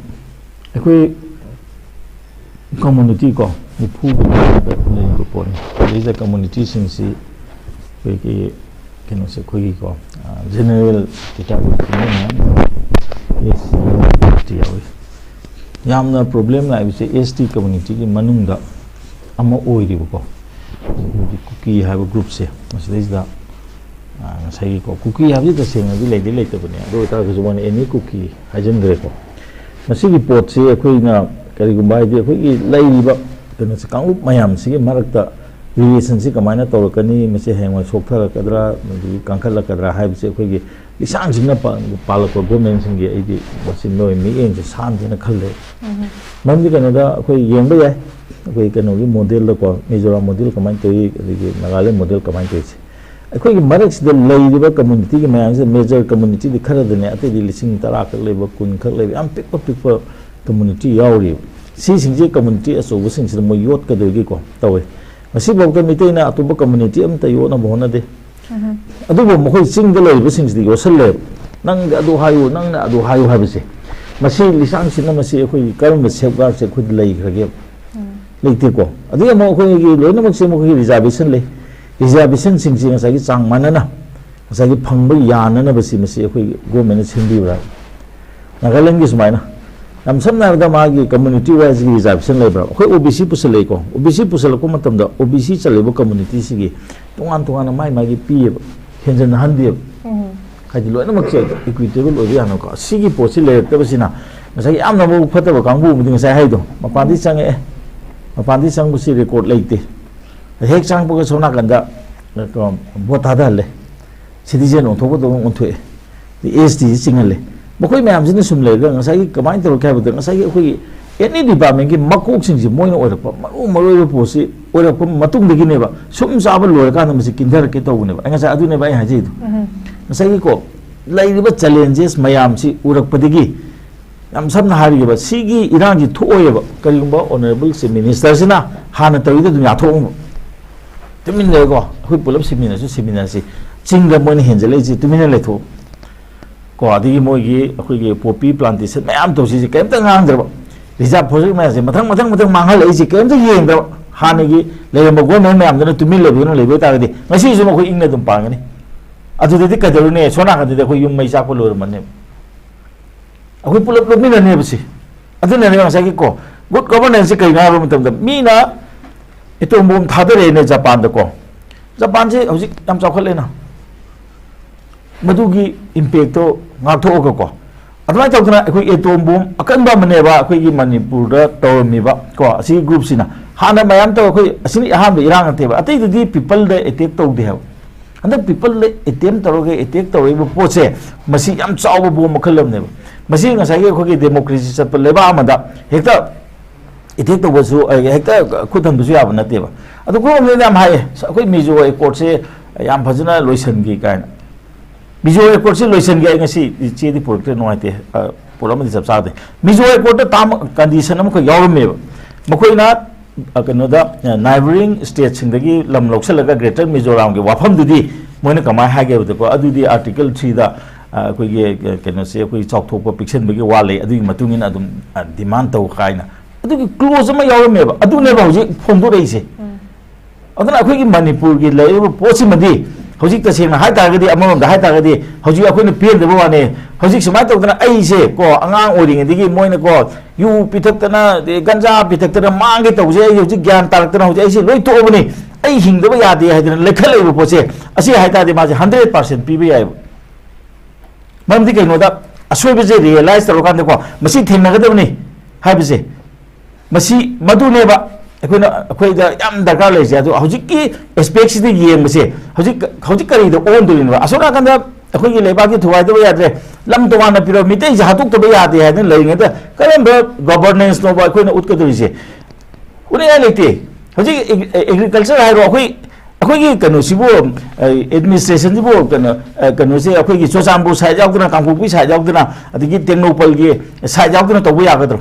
ꯑꯩꯈꯣꯏ community ꯀꯣ, ꯅꯤꯐꯨꯒꯤ ꯃꯊꯛꯇ ꯂꯩꯔꯤꯕ ꯄꯣꯠꯅꯤ꯫ ꯁꯤꯗꯩꯁꯤꯗ communityꯁꯤꯡꯁꯤ ꯑꯩꯈꯣꯏꯒꯤ ꯀꯩꯅꯣꯁꯦ, ꯑꯩꯈꯣꯏꯒꯤꯀꯣ, ꯑ, general category ꯃꯌꯥꯝ, S T, S T ꯌꯥꯎꯏ꯫ ꯌꯥꯝꯅ problem ꯂꯥꯛꯏꯕꯁꯦ S T communityꯒꯤ ꯃꯅꯨꯡꯗ ꯑꯃ ꯑꯣꯏꯔꯤꯕꯀꯣ, ꯍꯧꯖꯤꯛ ꯀꯨꯀꯤ ꯍꯥꯏꯕ groupꯁꯦ꯫ ꯃꯁꯤꯗꯩꯁꯤꯗ, ꯑ, ꯉꯁꯥꯏꯒꯤꯀꯣ, ꯀꯨꯀꯤ ꯍꯥꯏꯕꯁꯤ ꯇꯁꯦꯡꯅꯗꯤ ꯂꯩꯗꯤ ꯂꯩꯇꯕꯅꯦ, ꯑꯗꯨ ꯑꯣꯏꯇꯥꯔꯒꯁꯨ ꯃꯣꯏꯅ any ꯀꯨꯀꯤ ꯍꯥꯏꯖꯤꯟꯈ꯭ꯔꯦꯀꯣ꯫ ꯃꯁꯤꯒꯤ ꯄꯣꯠꯁꯤ ꯑꯩꯈꯣꯏꯅ ꯀꯔꯤꯒꯨꯝꯕ, ꯍꯥꯏꯗꯤ, ꯑꯩꯈꯣꯏꯒꯤ ꯂꯩꯔꯤꯕ ꯀꯩꯅꯣꯁꯦ, ꯀꯥꯡꯂꯨꯞ ꯃꯌꯥꯝꯁꯤꯒꯤ ꯃꯔꯛꯇ relationꯁꯤ ꯀꯃꯥꯏꯅ ꯇꯧꯔꯛꯀꯅꯤ, ꯃꯁꯤ ꯍꯌꯦꯡꯋꯥꯏ ꯁꯣꯛꯊꯔꯛꯀꯗ꯭ꯔꯥ, ꯑꯗꯒꯤ ꯀꯟꯈꯠꯂꯛꯀꯗ꯭ꯔꯥ ꯍꯥꯏꯕꯁꯦ ꯑꯩꯈꯣꯏꯒꯤ ꯂꯤꯁꯥꯡꯁꯤꯡꯅ ꯄꯥ-, ꯄꯥꯜꯂꯛꯄ governmentꯁꯤꯡꯒꯤ ꯑꯩꯗꯤ ꯃꯁꯤ ꯅꯣꯏ ꯃꯤꯠꯌꯦꯡꯁꯦ ꯁꯥꯟꯗꯦꯅ ꯈꯜꯂꯦ꯫ ꯃꯔꯝꯗꯤ ꯀꯩꯅꯣꯗ ꯑꯩꯈꯣꯏ ꯌꯦꯡꯕ ꯌꯥꯏ, ꯑꯩꯈꯣꯏ ꯀꯩꯅꯣꯒꯤ modelꯗꯀꯣ, ꯃꯤꯖꯣꯔꯥꯝ model ꯀꯃꯥꯏꯅ ꯇꯧꯏ, ꯑꯗꯒꯤ ꯅꯥꯒꯥꯂꯦꯟ model ꯀꯃꯥꯏꯅ ꯇꯧꯏ, ꯑꯩꯈꯣꯏꯒꯤ ꯃꯔꯛꯁꯤꯗ ꯂꯩꯔꯤꯕ communityꯒꯤ ꯃꯌꯥꯝꯁꯤꯗ major communityꯗꯤ ꯈꯔꯗꯅꯦ, ꯑꯇꯩꯗꯤ ꯂꯤꯁꯤꯡ ꯇꯔꯥ ꯈꯛ ꯂꯩꯕ, ꯀꯨꯟ ꯈꯛ ꯂꯩꯕ, ꯌꯥꯝ ꯄꯤꯛꯄ ꯄꯤꯛꯄ community ꯌꯥꯎꯔꯤꯕ꯫ ꯁꯤꯁꯤꯡꯁꯦ community ꯑꯆꯧꯕꯁꯤꯡꯁꯤꯗ ꯃꯣꯏ ꯌꯣꯠꯀꯗꯣꯏꯒꯤꯀꯣ ꯇꯧꯋꯦ꯫ ꯉꯁꯤꯐꯥꯎꯗ ꯃꯤꯇꯩꯅ ꯑꯇꯣꯞꯄ community ꯑꯃꯠꯇ ꯌꯣꯠꯅꯕ ꯍꯣꯠꯅꯗꯦ꯫ ꯑꯗꯨꯕꯨ ꯃꯈꯣꯏ ꯆꯤꯡꯗ ꯂꯩꯔꯤꯕꯁꯤꯡꯁꯤꯗꯤ ꯌꯣꯠꯁꯜꯂꯦꯕ꯫ "ꯅꯪꯗꯤ ꯑꯗꯨ ꯍꯥꯏꯌꯨ, ꯅꯪꯅ ꯑꯗꯨ ꯍꯥꯏꯌꯨ" ꯍꯥꯏꯕꯁꯦ꯫ ꯃꯁꯤ ꯂꯤꯁꯥꯡꯁꯤꯠꯅ ꯃꯁꯤ ꯑꯩꯈꯣꯏꯒꯤ ꯀꯔꯝꯕ safeguardꯁꯦ ꯑꯩꯈꯣꯏꯗ ꯂꯩꯈ꯭ꯔꯒꯦꯕ? ꯂꯩꯇꯦꯀꯣ꯫ ꯑꯗꯨꯒꯤ ꯑꯃꯨꯛ ꯑꯩꯈꯣꯏꯒꯤ ꯂꯣꯏꯅꯃꯛꯁꯦ ꯃꯈꯣꯏꯒꯤ reservationꯁꯤꯡꯁꯦ ꯉꯁꯥꯏꯒꯤ ꯆꯥꯡ ꯃꯥꯟꯅꯅ ꯉꯁꯥꯏꯒꯤ ꯐꯪꯕ ꯌꯥꯅꯅꯕꯁꯤ ꯃꯁꯤ ꯑꯩꯈꯣꯏꯒꯤ governmentꯅ ꯁꯦꯝꯕꯤꯕ꯭ꯔꯥ? ꯅꯥꯒꯥꯂꯦꯟꯒꯤ ꯁꯨꯃꯥꯏꯅ ꯌꯥꯝ ꯁꯝꯅ ꯍꯥꯏꯔꯕꯗ ꯃꯥꯒꯤ community wiseꯒꯤ reservation ꯂꯩꯕ꯭ꯔꯥ? ꯑꯩꯈꯣꯏ OBC ꯄꯨꯁꯜꯂꯛꯏꯀꯣ, OBC ꯄꯨꯁꯜꯂꯛꯄ ꯃꯇꯝꯗ OBC ꯆꯜꯂꯤꯕ communityꯁꯤꯒꯤ ꯇꯣꯉꯥꯟ ꯇꯣꯉꯥꯟꯅ ꯃꯥꯏ ꯃꯥꯒꯤ ꯄꯤꯌꯦꯕ, ꯍꯦꯟꯖꯟꯅꯍꯟꯗꯦꯕ꯫ ꯍꯥꯏꯗꯤ ꯂꯣꯏꯅꯃꯛꯁꯦ equitable ꯑꯣꯏꯕ ꯌꯥꯅꯕꯀꯣ꯫ ꯁꯤꯒꯤ ꯄꯣꯠꯁꯤ ꯂꯩꯔꯛꯇꯕꯁꯤꯅ ꯉꯁꯥꯏꯒꯤ ꯌꯥꯝꯅ ꯃꯕꯨꯛ ꯐꯠꯇꯕ ꯀꯥꯡꯕꯨ ꯑꯃꯗꯤ ꯉꯁꯥꯏ ꯍꯥꯏꯗꯣ ꯃꯄꯥꯟꯗꯤ ꯆꯪꯉꯛꯑꯦ, ꯃꯄꯥꯟꯗꯤ ꯆꯪꯕꯁꯤ record ꯂꯩꯇꯦ꯫ ꯍꯦꯛ ꯆꯪꯉꯛꯄꯒ ꯁꯣꯝ ꯅꯥꯀꯟꯗ ꯚꯣꯠ ꯊꯥꯗꯍꯜꯂꯦ, ꯁꯤꯇꯤꯖꯦꯟ ꯑꯣꯟꯊꯣꯛꯄꯗꯧꯅ ꯑꯣꯟꯊꯣꯛꯑꯦ, ꯑꯦꯁ ꯇꯤꯁꯤ ꯆꯤꯡꯍꯜꯂꯦ꯫ ꯃꯈꯣꯏ ꯃꯌꯥꯝꯁꯤꯅ ꯁꯨꯝ ꯂꯩꯔꯒ ꯉꯁꯥꯏꯒꯤ ꯀꯃꯥꯏꯅ ꯇꯧꯔꯛꯀꯦ ꯍꯥꯏꯕꯗ, ꯉꯁꯥꯏꯒꯤ ꯑꯩꯈꯣꯏꯒꯤ ꯑꯦꯅꯤ ꯗꯤꯄꯥꯔꯠꯃꯦꯟꯒꯤ ꯃꯀꯣꯛꯁꯤꯡꯁꯤ ꯃꯣꯏꯅ ꯑꯣꯏꯔꯛꯄ, ꯃꯔꯨ ꯃꯔꯨ ꯑꯣꯏꯕ ꯄꯣꯠꯁꯤ ꯑꯣꯏꯔꯛꯄ ꯃꯇꯨꯡꯗꯒꯤꯅꯦꯕ, ꯁꯨꯝ ꯆꯥꯕ ꯂꯣꯏꯔꯀꯥꯟꯗ ꯃꯁꯤ ꯀꯤꯟꯊꯔꯛꯀꯦ ꯇꯧꯕꯅꯦꯕ꯫ ꯑꯩ ꯉꯁꯥꯏ ꯑꯗꯨꯅꯦꯕ ꯑꯩ ꯍꯥꯏꯖꯩꯗꯣ꯫ ꯉꯁꯥꯏꯒꯤꯀꯣ, ꯂꯩꯔꯤꯕ ꯆꯦꯂꯦꯟꯖꯦꯁ ꯃꯌꯥꯝꯁꯤ ꯎꯔꯛꯄꯗꯒꯤ, ꯌꯥꯝ ꯁꯝꯅ ꯍꯥꯏꯔꯒꯦꯕ, ꯁꯤꯒꯤ ꯏꯔꯥꯡꯁꯤ ꯊꯣꯛꯑꯣꯏꯕ, ꯀꯔꯤꯒꯨꯝꯕ ꯑꯣꯅꯔꯦꯕꯜ ꯆꯤꯐ ꯃꯤꯅꯤꯁꯇꯔꯁꯤꯅ ꯍꯥꯟꯅ ꯇꯧꯔꯤꯗ ꯑꯗꯨꯝ ꯌꯥꯊꯣꯛꯑꯝꯕ, ꯇꯨꯃꯤꯟ ꯂꯩꯔꯒꯣ, ꯑꯩꯈꯣꯏ ꯄꯨꯂꯞ ꯁꯤꯃꯤꯟꯅꯔꯁꯨ ꯁꯤꯃꯤꯟꯅꯔꯁꯤ, ꯆꯤꯡꯗ ꯃꯣꯏꯅ ꯍꯦꯟꯖꯜꯂꯛꯏꯁꯤ ꯇꯨꯃꯤꯟꯅ ꯂꯩꯊꯣꯛꯎ꯫ ꯀꯣ, ꯑꯗꯒꯤ ꯃꯣꯏꯒꯤ ꯑꯩꯈꯣꯏꯒꯤ ꯄꯣꯄꯤ ꯄ꯭ꯂꯥꯟꯇꯦꯁꯟ ꯃꯌꯥꯝ ꯇꯧꯁꯤꯁꯦ ꯀꯔꯤꯝꯇ ꯉꯥꯡꯗ꯭ꯔꯕ, ꯔꯤꯖꯥꯕ ꯐꯣꯔꯦꯁ ꯃꯌꯥꯝꯁꯦ ꯃꯊꯪ ꯃꯊꯪ ꯃꯊꯪ ꯃꯥꯡꯍꯜꯂꯛꯏꯁꯦ ꯀꯔꯤꯝꯇ ꯌꯦꯡꯗ꯭ꯔꯕ, ꯍꯥꯟꯅꯒꯤ ꯂꯩꯔꯝꯕ ꯒꯣꯔꯃꯦꯟ ꯃꯌꯥꯝꯗꯨꯅ ꯇꯨꯃꯤꯟ ꯂꯩꯕꯗꯨꯅ ꯂꯩꯕ ꯑꯣꯏꯇꯥꯔꯒꯗꯤ ꯉꯁꯤꯁꯨ ꯃꯈꯣꯏ ꯏꯪꯅ ꯑꯗꯨꯝ ꯄꯥꯟꯒꯅꯤ꯫ ꯑꯗꯨꯗꯗꯤ ꯀꯩꯗꯧꯔꯨꯅꯤ? ꯁꯣꯝ ꯅꯥꯀꯟꯗꯗꯤ ꯑꯩꯈꯣꯏ ꯌꯨꯝ ꯃꯩ ꯆꯥꯛꯄ ꯂꯣꯏꯔꯝꯃꯅꯦꯕ꯫ ꯑꯩꯈꯣꯏ ꯄꯨꯂꯞ ꯂꯨꯞꯃꯤꯟꯅꯅꯦꯕ ꯁꯤ꯫ ꯑꯗꯨꯅꯅꯦ ꯉꯁꯥꯏꯒꯤ ꯀꯣ, ꯒꯨꯗ ꯒꯣꯚꯔꯅꯦꯟꯁꯁꯦ ꯀꯩꯅꯣ ꯍꯥꯏꯕ ꯃꯇꯝꯗ, ꯃꯤꯅ ꯑꯦꯇꯣꯝ ꯕꯣꯝ ꯊꯥꯗꯔꯛꯑꯦꯅꯦ ꯖꯄꯥꯟꯗꯀꯣ꯫ ꯖꯄꯥꯟꯁꯦ ꯍꯧꯖꯤꯛ ꯌꯥꯝ ꯆꯥꯎꯈꯠꯂꯦꯅ꯫ ꯃꯗꯨꯒꯤ ꯏꯝꯄꯦꯛꯇꯣ ꯉꯥꯛꯊꯣꯛꯑꯒꯀꯣ, ꯑꯗꯨꯃꯥꯏꯅ ꯇꯧꯗꯅ ꯑꯩꯈꯣꯏ ꯑꯦꯇꯣꯝ ꯕꯣꯝ ꯑꯀꯟꯕ ꯑꯃꯅꯦꯕ ꯑꯩꯈꯣꯏꯒꯤ ꯃꯅꯤꯄꯨꯔꯗ ꯇꯧꯔꯝꯃꯤꯕ ꯀꯣ, ꯑꯁꯤꯒꯤ ꯒ꯭ꯔꯨꯞꯁꯤꯅ꯫ ꯍꯥꯟꯅ ꯃꯌꯥꯝ ꯇꯧ, ꯑꯩꯈꯣꯏ ꯑꯁꯤꯅ ꯑꯍꯥꯟꯕ ꯏꯔꯥꯡ ꯅꯠꯇꯦꯕ, ꯑꯇꯩꯗꯗꯤ ꯄꯤꯄꯜꯗ ꯑꯦꯇꯦꯛ ꯇꯧꯗꯦ ꯍꯥꯏꯕ꯫ ꯍꯟꯗꯛ ꯄꯤꯄꯜꯗ ꯑꯦꯇꯦꯝ ꯇꯧꯔꯒ ꯑꯦꯇꯦꯛ ꯇꯧꯔꯛꯏꯕ ꯄꯣꯠꯁꯦ, ꯃꯁꯤ ꯌꯥꯝ ꯆꯥꯎꯕ ꯕꯣꯝ ꯃꯈꯜ ꯑꯃꯅꯦꯕ꯫ ꯃꯁꯤ ꯉꯁꯥꯏꯒꯤ ꯑꯩꯈꯣꯏꯒꯤ ꯗꯦꯃꯣꯀ꯭ꯔꯦꯁꯤ ꯆꯠꯄ ꯂꯩꯕꯥꯛ ꯑꯃꯗ ꯍꯦꯛꯇ ꯑꯦꯇꯦꯛ ꯇꯧꯕꯁꯨ, ꯑ, ꯍꯦꯛꯇ ꯈꯨꯠ ꯊꯝꯕꯁꯨ ꯌꯥꯕ ꯅꯠꯇꯦꯕ꯫ ꯑꯗꯨ ꯒꯣꯔꯃꯦꯟꯅ ꯌꯥꯝ ꯍꯥꯏꯌꯦ, "ꯑꯩꯈꯣꯏ ꯃꯤꯖꯣ ꯑꯦꯀꯣꯔꯗꯁꯦ ꯌꯥꯝ ꯐꯖꯅ ꯂꯣꯏꯁꯤꯟꯈꯤ" ꯀꯥꯏꯅ꯫ ꯃꯤꯖꯣ ꯑꯦꯀꯣꯔꯗꯁꯦ ꯂꯣꯏꯁꯤꯟꯈꯤ, ꯑꯩ ꯉꯁꯤ ꯆꯦꯗꯤ ꯄꯨꯔꯛꯇ꯭ꯔꯦ, ꯅꯨꯡꯉꯥꯏꯇꯦ꯫ ꯑ, ꯄꯣꯠ ꯑꯃꯗꯤ ꯆꯞ ꯆꯥꯗꯦ꯫ ꯃꯤꯖꯣ ꯑꯦꯀꯣꯔꯗꯇ ꯇꯥꯝ ꯀꯟꯗꯤꯁꯟ ꯑꯃꯈꯛ ꯌꯥꯎꯔꯝꯃꯦꯕ꯫ ꯃꯈꯣꯏꯅ, ꯑ, ꯀꯩꯅꯣꯗ, ꯑ, ꯅꯥꯏꯕꯔꯤꯡ ꯁ꯭ꯇꯦꯠꯁꯤꯡꯗꯒꯤ ꯂꯝ ꯂꯧꯁꯤꯜꯂꯒ ꯒ꯭ꯔꯦꯇꯔ ꯃꯤꯖꯣꯔꯥꯝꯒꯤ ꯋꯥꯐꯝꯗꯨꯗꯤ ꯃꯣꯏꯅ ꯀꯃꯥꯏꯅ ꯍꯥꯏꯒꯦ ꯍꯥꯏꯕꯗꯀꯣ, ꯑꯗꯨꯗꯤ ꯑꯥꯔꯇꯤꯀꯜ ꯊ꯭ꯔꯤꯗ, ꯑ, ꯑꯩꯈꯣꯏꯒꯤ, ꯑ, ꯀꯩꯅꯣꯁꯦ, ꯑꯩꯈꯣꯏꯒꯤ ꯆꯥꯎꯊꯣꯛꯄ ꯄꯤꯛꯁꯟꯕꯒꯤ ꯋꯥ ꯂꯩ, ꯑꯗꯨꯒꯤ ꯃꯇꯨꯡ ꯏꯟꯅ ꯑꯗꯨꯝ, ꯑ, ꯗꯤꯃꯥꯟ ꯇꯧ ꯀꯥꯏꯅ ꯑꯗꯨꯒꯤ ꯀ꯭ꯂꯣꯖ ꯑꯃ ꯌꯥꯎꯔꯝꯃꯦꯕ꯫ ꯑꯗꯨꯅꯦꯕ ꯍꯧꯖꯤꯛ ꯐꯣꯡꯗꯣꯔꯛꯏꯁꯦ꯫ ꯑꯗꯨꯅ ꯑꯩꯈꯣꯏꯒꯤ ꯃꯅꯤꯄꯨꯔꯒꯤ ꯂꯩꯔꯤꯕ ꯄꯣꯠꯁꯤꯃꯗꯤ ꯍꯧꯖꯤꯛ ꯇꯁꯦꯡꯅ ꯍꯥꯏ ꯇꯥꯔꯒꯗꯤ, ꯑꯃꯔꯣꯝꯗ ꯍꯥꯏ ꯇꯥꯔꯒꯗꯤ, ꯍꯧꯖꯤꯛ ꯑꯩꯈꯣꯏꯅ ꯄꯦꯟꯗꯕ ꯋꯥꯅꯦ꯫ ꯍꯧꯖꯤꯛ ꯁꯨꯃꯥꯏꯅ ꯇꯧꯗꯅ ꯑꯩꯁꯦ ꯀꯣ, ꯑꯉꯥꯡ ꯑꯣꯏꯔꯤꯉꯩꯗꯒꯤ ꯃꯣꯏꯅ ꯀꯣ, ꯌꯨ ꯄꯤꯊꯛꯇꯅ, ꯑꯗꯩ ꯒꯟꯖꯥ ꯄꯤꯊꯛꯇꯅ ꯃꯥꯡꯒꯦ ꯇꯧꯕꯁꯦ, ꯑꯩ ꯍꯧꯖꯤꯛ ꯒ꯭ꯌꯥꯟ ꯇꯥꯔꯛꯇꯅ ꯍꯧꯖꯤꯛ ꯑꯩꯁꯦ ꯂꯣꯏ ꯇꯣꯛꯑꯕꯅꯤ, ꯑꯩ ꯍꯤꯡꯗꯕ ꯌꯥꯗꯦ ꯍꯥꯏꯗꯅ ꯂꯩꯈꯠꯂꯛꯏꯕ ꯄꯣꯠꯁꯦ, ꯑꯁꯤ ꯍꯥꯏ ꯇꯥꯔꯗꯤ ꯃꯥꯁꯦ ꯍꯟꯗ꯭ꯔꯦꯠ ꯄꯥꯔꯁꯦꯟ ꯄꯤꯕ ꯌꯥꯏꯑꯕ꯫ ꯃꯔꯝꯗꯤ ꯀꯩꯅꯣꯗ, ꯑꯁꯣꯏꯕꯁꯦ ꯔꯤꯌꯦꯂꯥꯏꯁ ꯇꯧꯔꯀꯥꯟꯗꯀꯣ, ꯃꯁꯤ ꯊꯦꯡꯅꯒꯗꯕꯅꯤ ꯍꯥꯏꯕꯁꯦ, ꯃꯁꯤ ꯃꯗꯨꯅꯦꯕ꯫ ꯑꯩꯈꯣꯏꯅ, ꯑꯩꯈꯣꯏꯗ ꯌꯥꯝ ꯗꯔꯀꯥꯔ ꯂꯩꯔꯤꯁꯦ꯫ ꯑꯗꯣ ꯍꯧꯖꯤꯛꯀꯤ ꯑꯦꯁꯄꯦꯛꯁꯤꯗ ꯌꯦꯡꯕꯁꯦ, ꯍꯧꯖꯤꯛ, ꯍꯧꯖꯤꯛ ꯀꯔꯤꯗ ꯑꯣꯟꯗꯣꯔꯤꯅꯣ? ꯑꯁꯣꯝ ꯅꯥꯀꯟꯗ ꯑꯩꯈꯣꯏꯒꯤ ꯂꯩꯕꯥꯛꯀꯤ ꯊꯨꯒꯥꯏꯗꯕ ꯌꯥꯗ꯭ꯔꯦ, ꯂꯝ ꯇꯣꯉꯥꯟꯅ ꯄꯤꯔꯣ, ꯃꯤꯇꯩꯁꯦ ꯍꯥꯠꯇꯣꯛꯇꯕ ꯌꯥꯗꯦ ꯍꯥꯏꯗꯅ ꯂꯩꯔꯤꯉꯩꯗ ꯀꯔꯝꯕ ꯒꯣꯕꯔꯅꯦꯟꯁꯅꯣꯕ ꯑꯩꯈꯣꯏꯅ ꯎꯠꯀꯗꯧꯔꯤꯁꯦ? ꯎꯠꯅꯤꯡꯉꯥꯏ ꯂꯩꯇꯦ꯫ ꯍꯧꯖꯤꯛ ꯑꯦꯒ꯭ꯔꯤꯀꯜꯆꯔ ꯍꯥꯏꯔꯣ, ꯑꯩꯈꯣꯏ, ꯑꯩꯈꯣꯏꯒꯤ ꯀꯩꯅꯣꯁꯤꯕꯨ, ꯑꯦꯗꯃꯤꯅꯤꯁꯇ꯭ꯔꯦꯁꯟꯁꯤꯕꯨ ꯀꯩꯅꯣ, ꯑ, ꯀꯩꯅꯣꯁꯦ ꯑꯩꯈꯣꯏꯒꯤ ꯆꯨꯔꯆꯥꯟꯄꯨꯔ ꯁꯥꯏꯠ ꯌꯥꯎꯗꯅ, ꯀꯥꯡꯄꯣꯛꯄꯤ ꯁꯥꯏꯠ ꯌꯥꯎꯗꯅ, ꯑꯗꯒꯤ ꯇꯦꯡꯅꯧꯄꯜꯒꯤ ꯁꯥꯏꯠ ꯌꯥꯎꯗꯅ ꯇꯧꯕ ꯌꯥꯒꯗ꯭ꯔꯣ?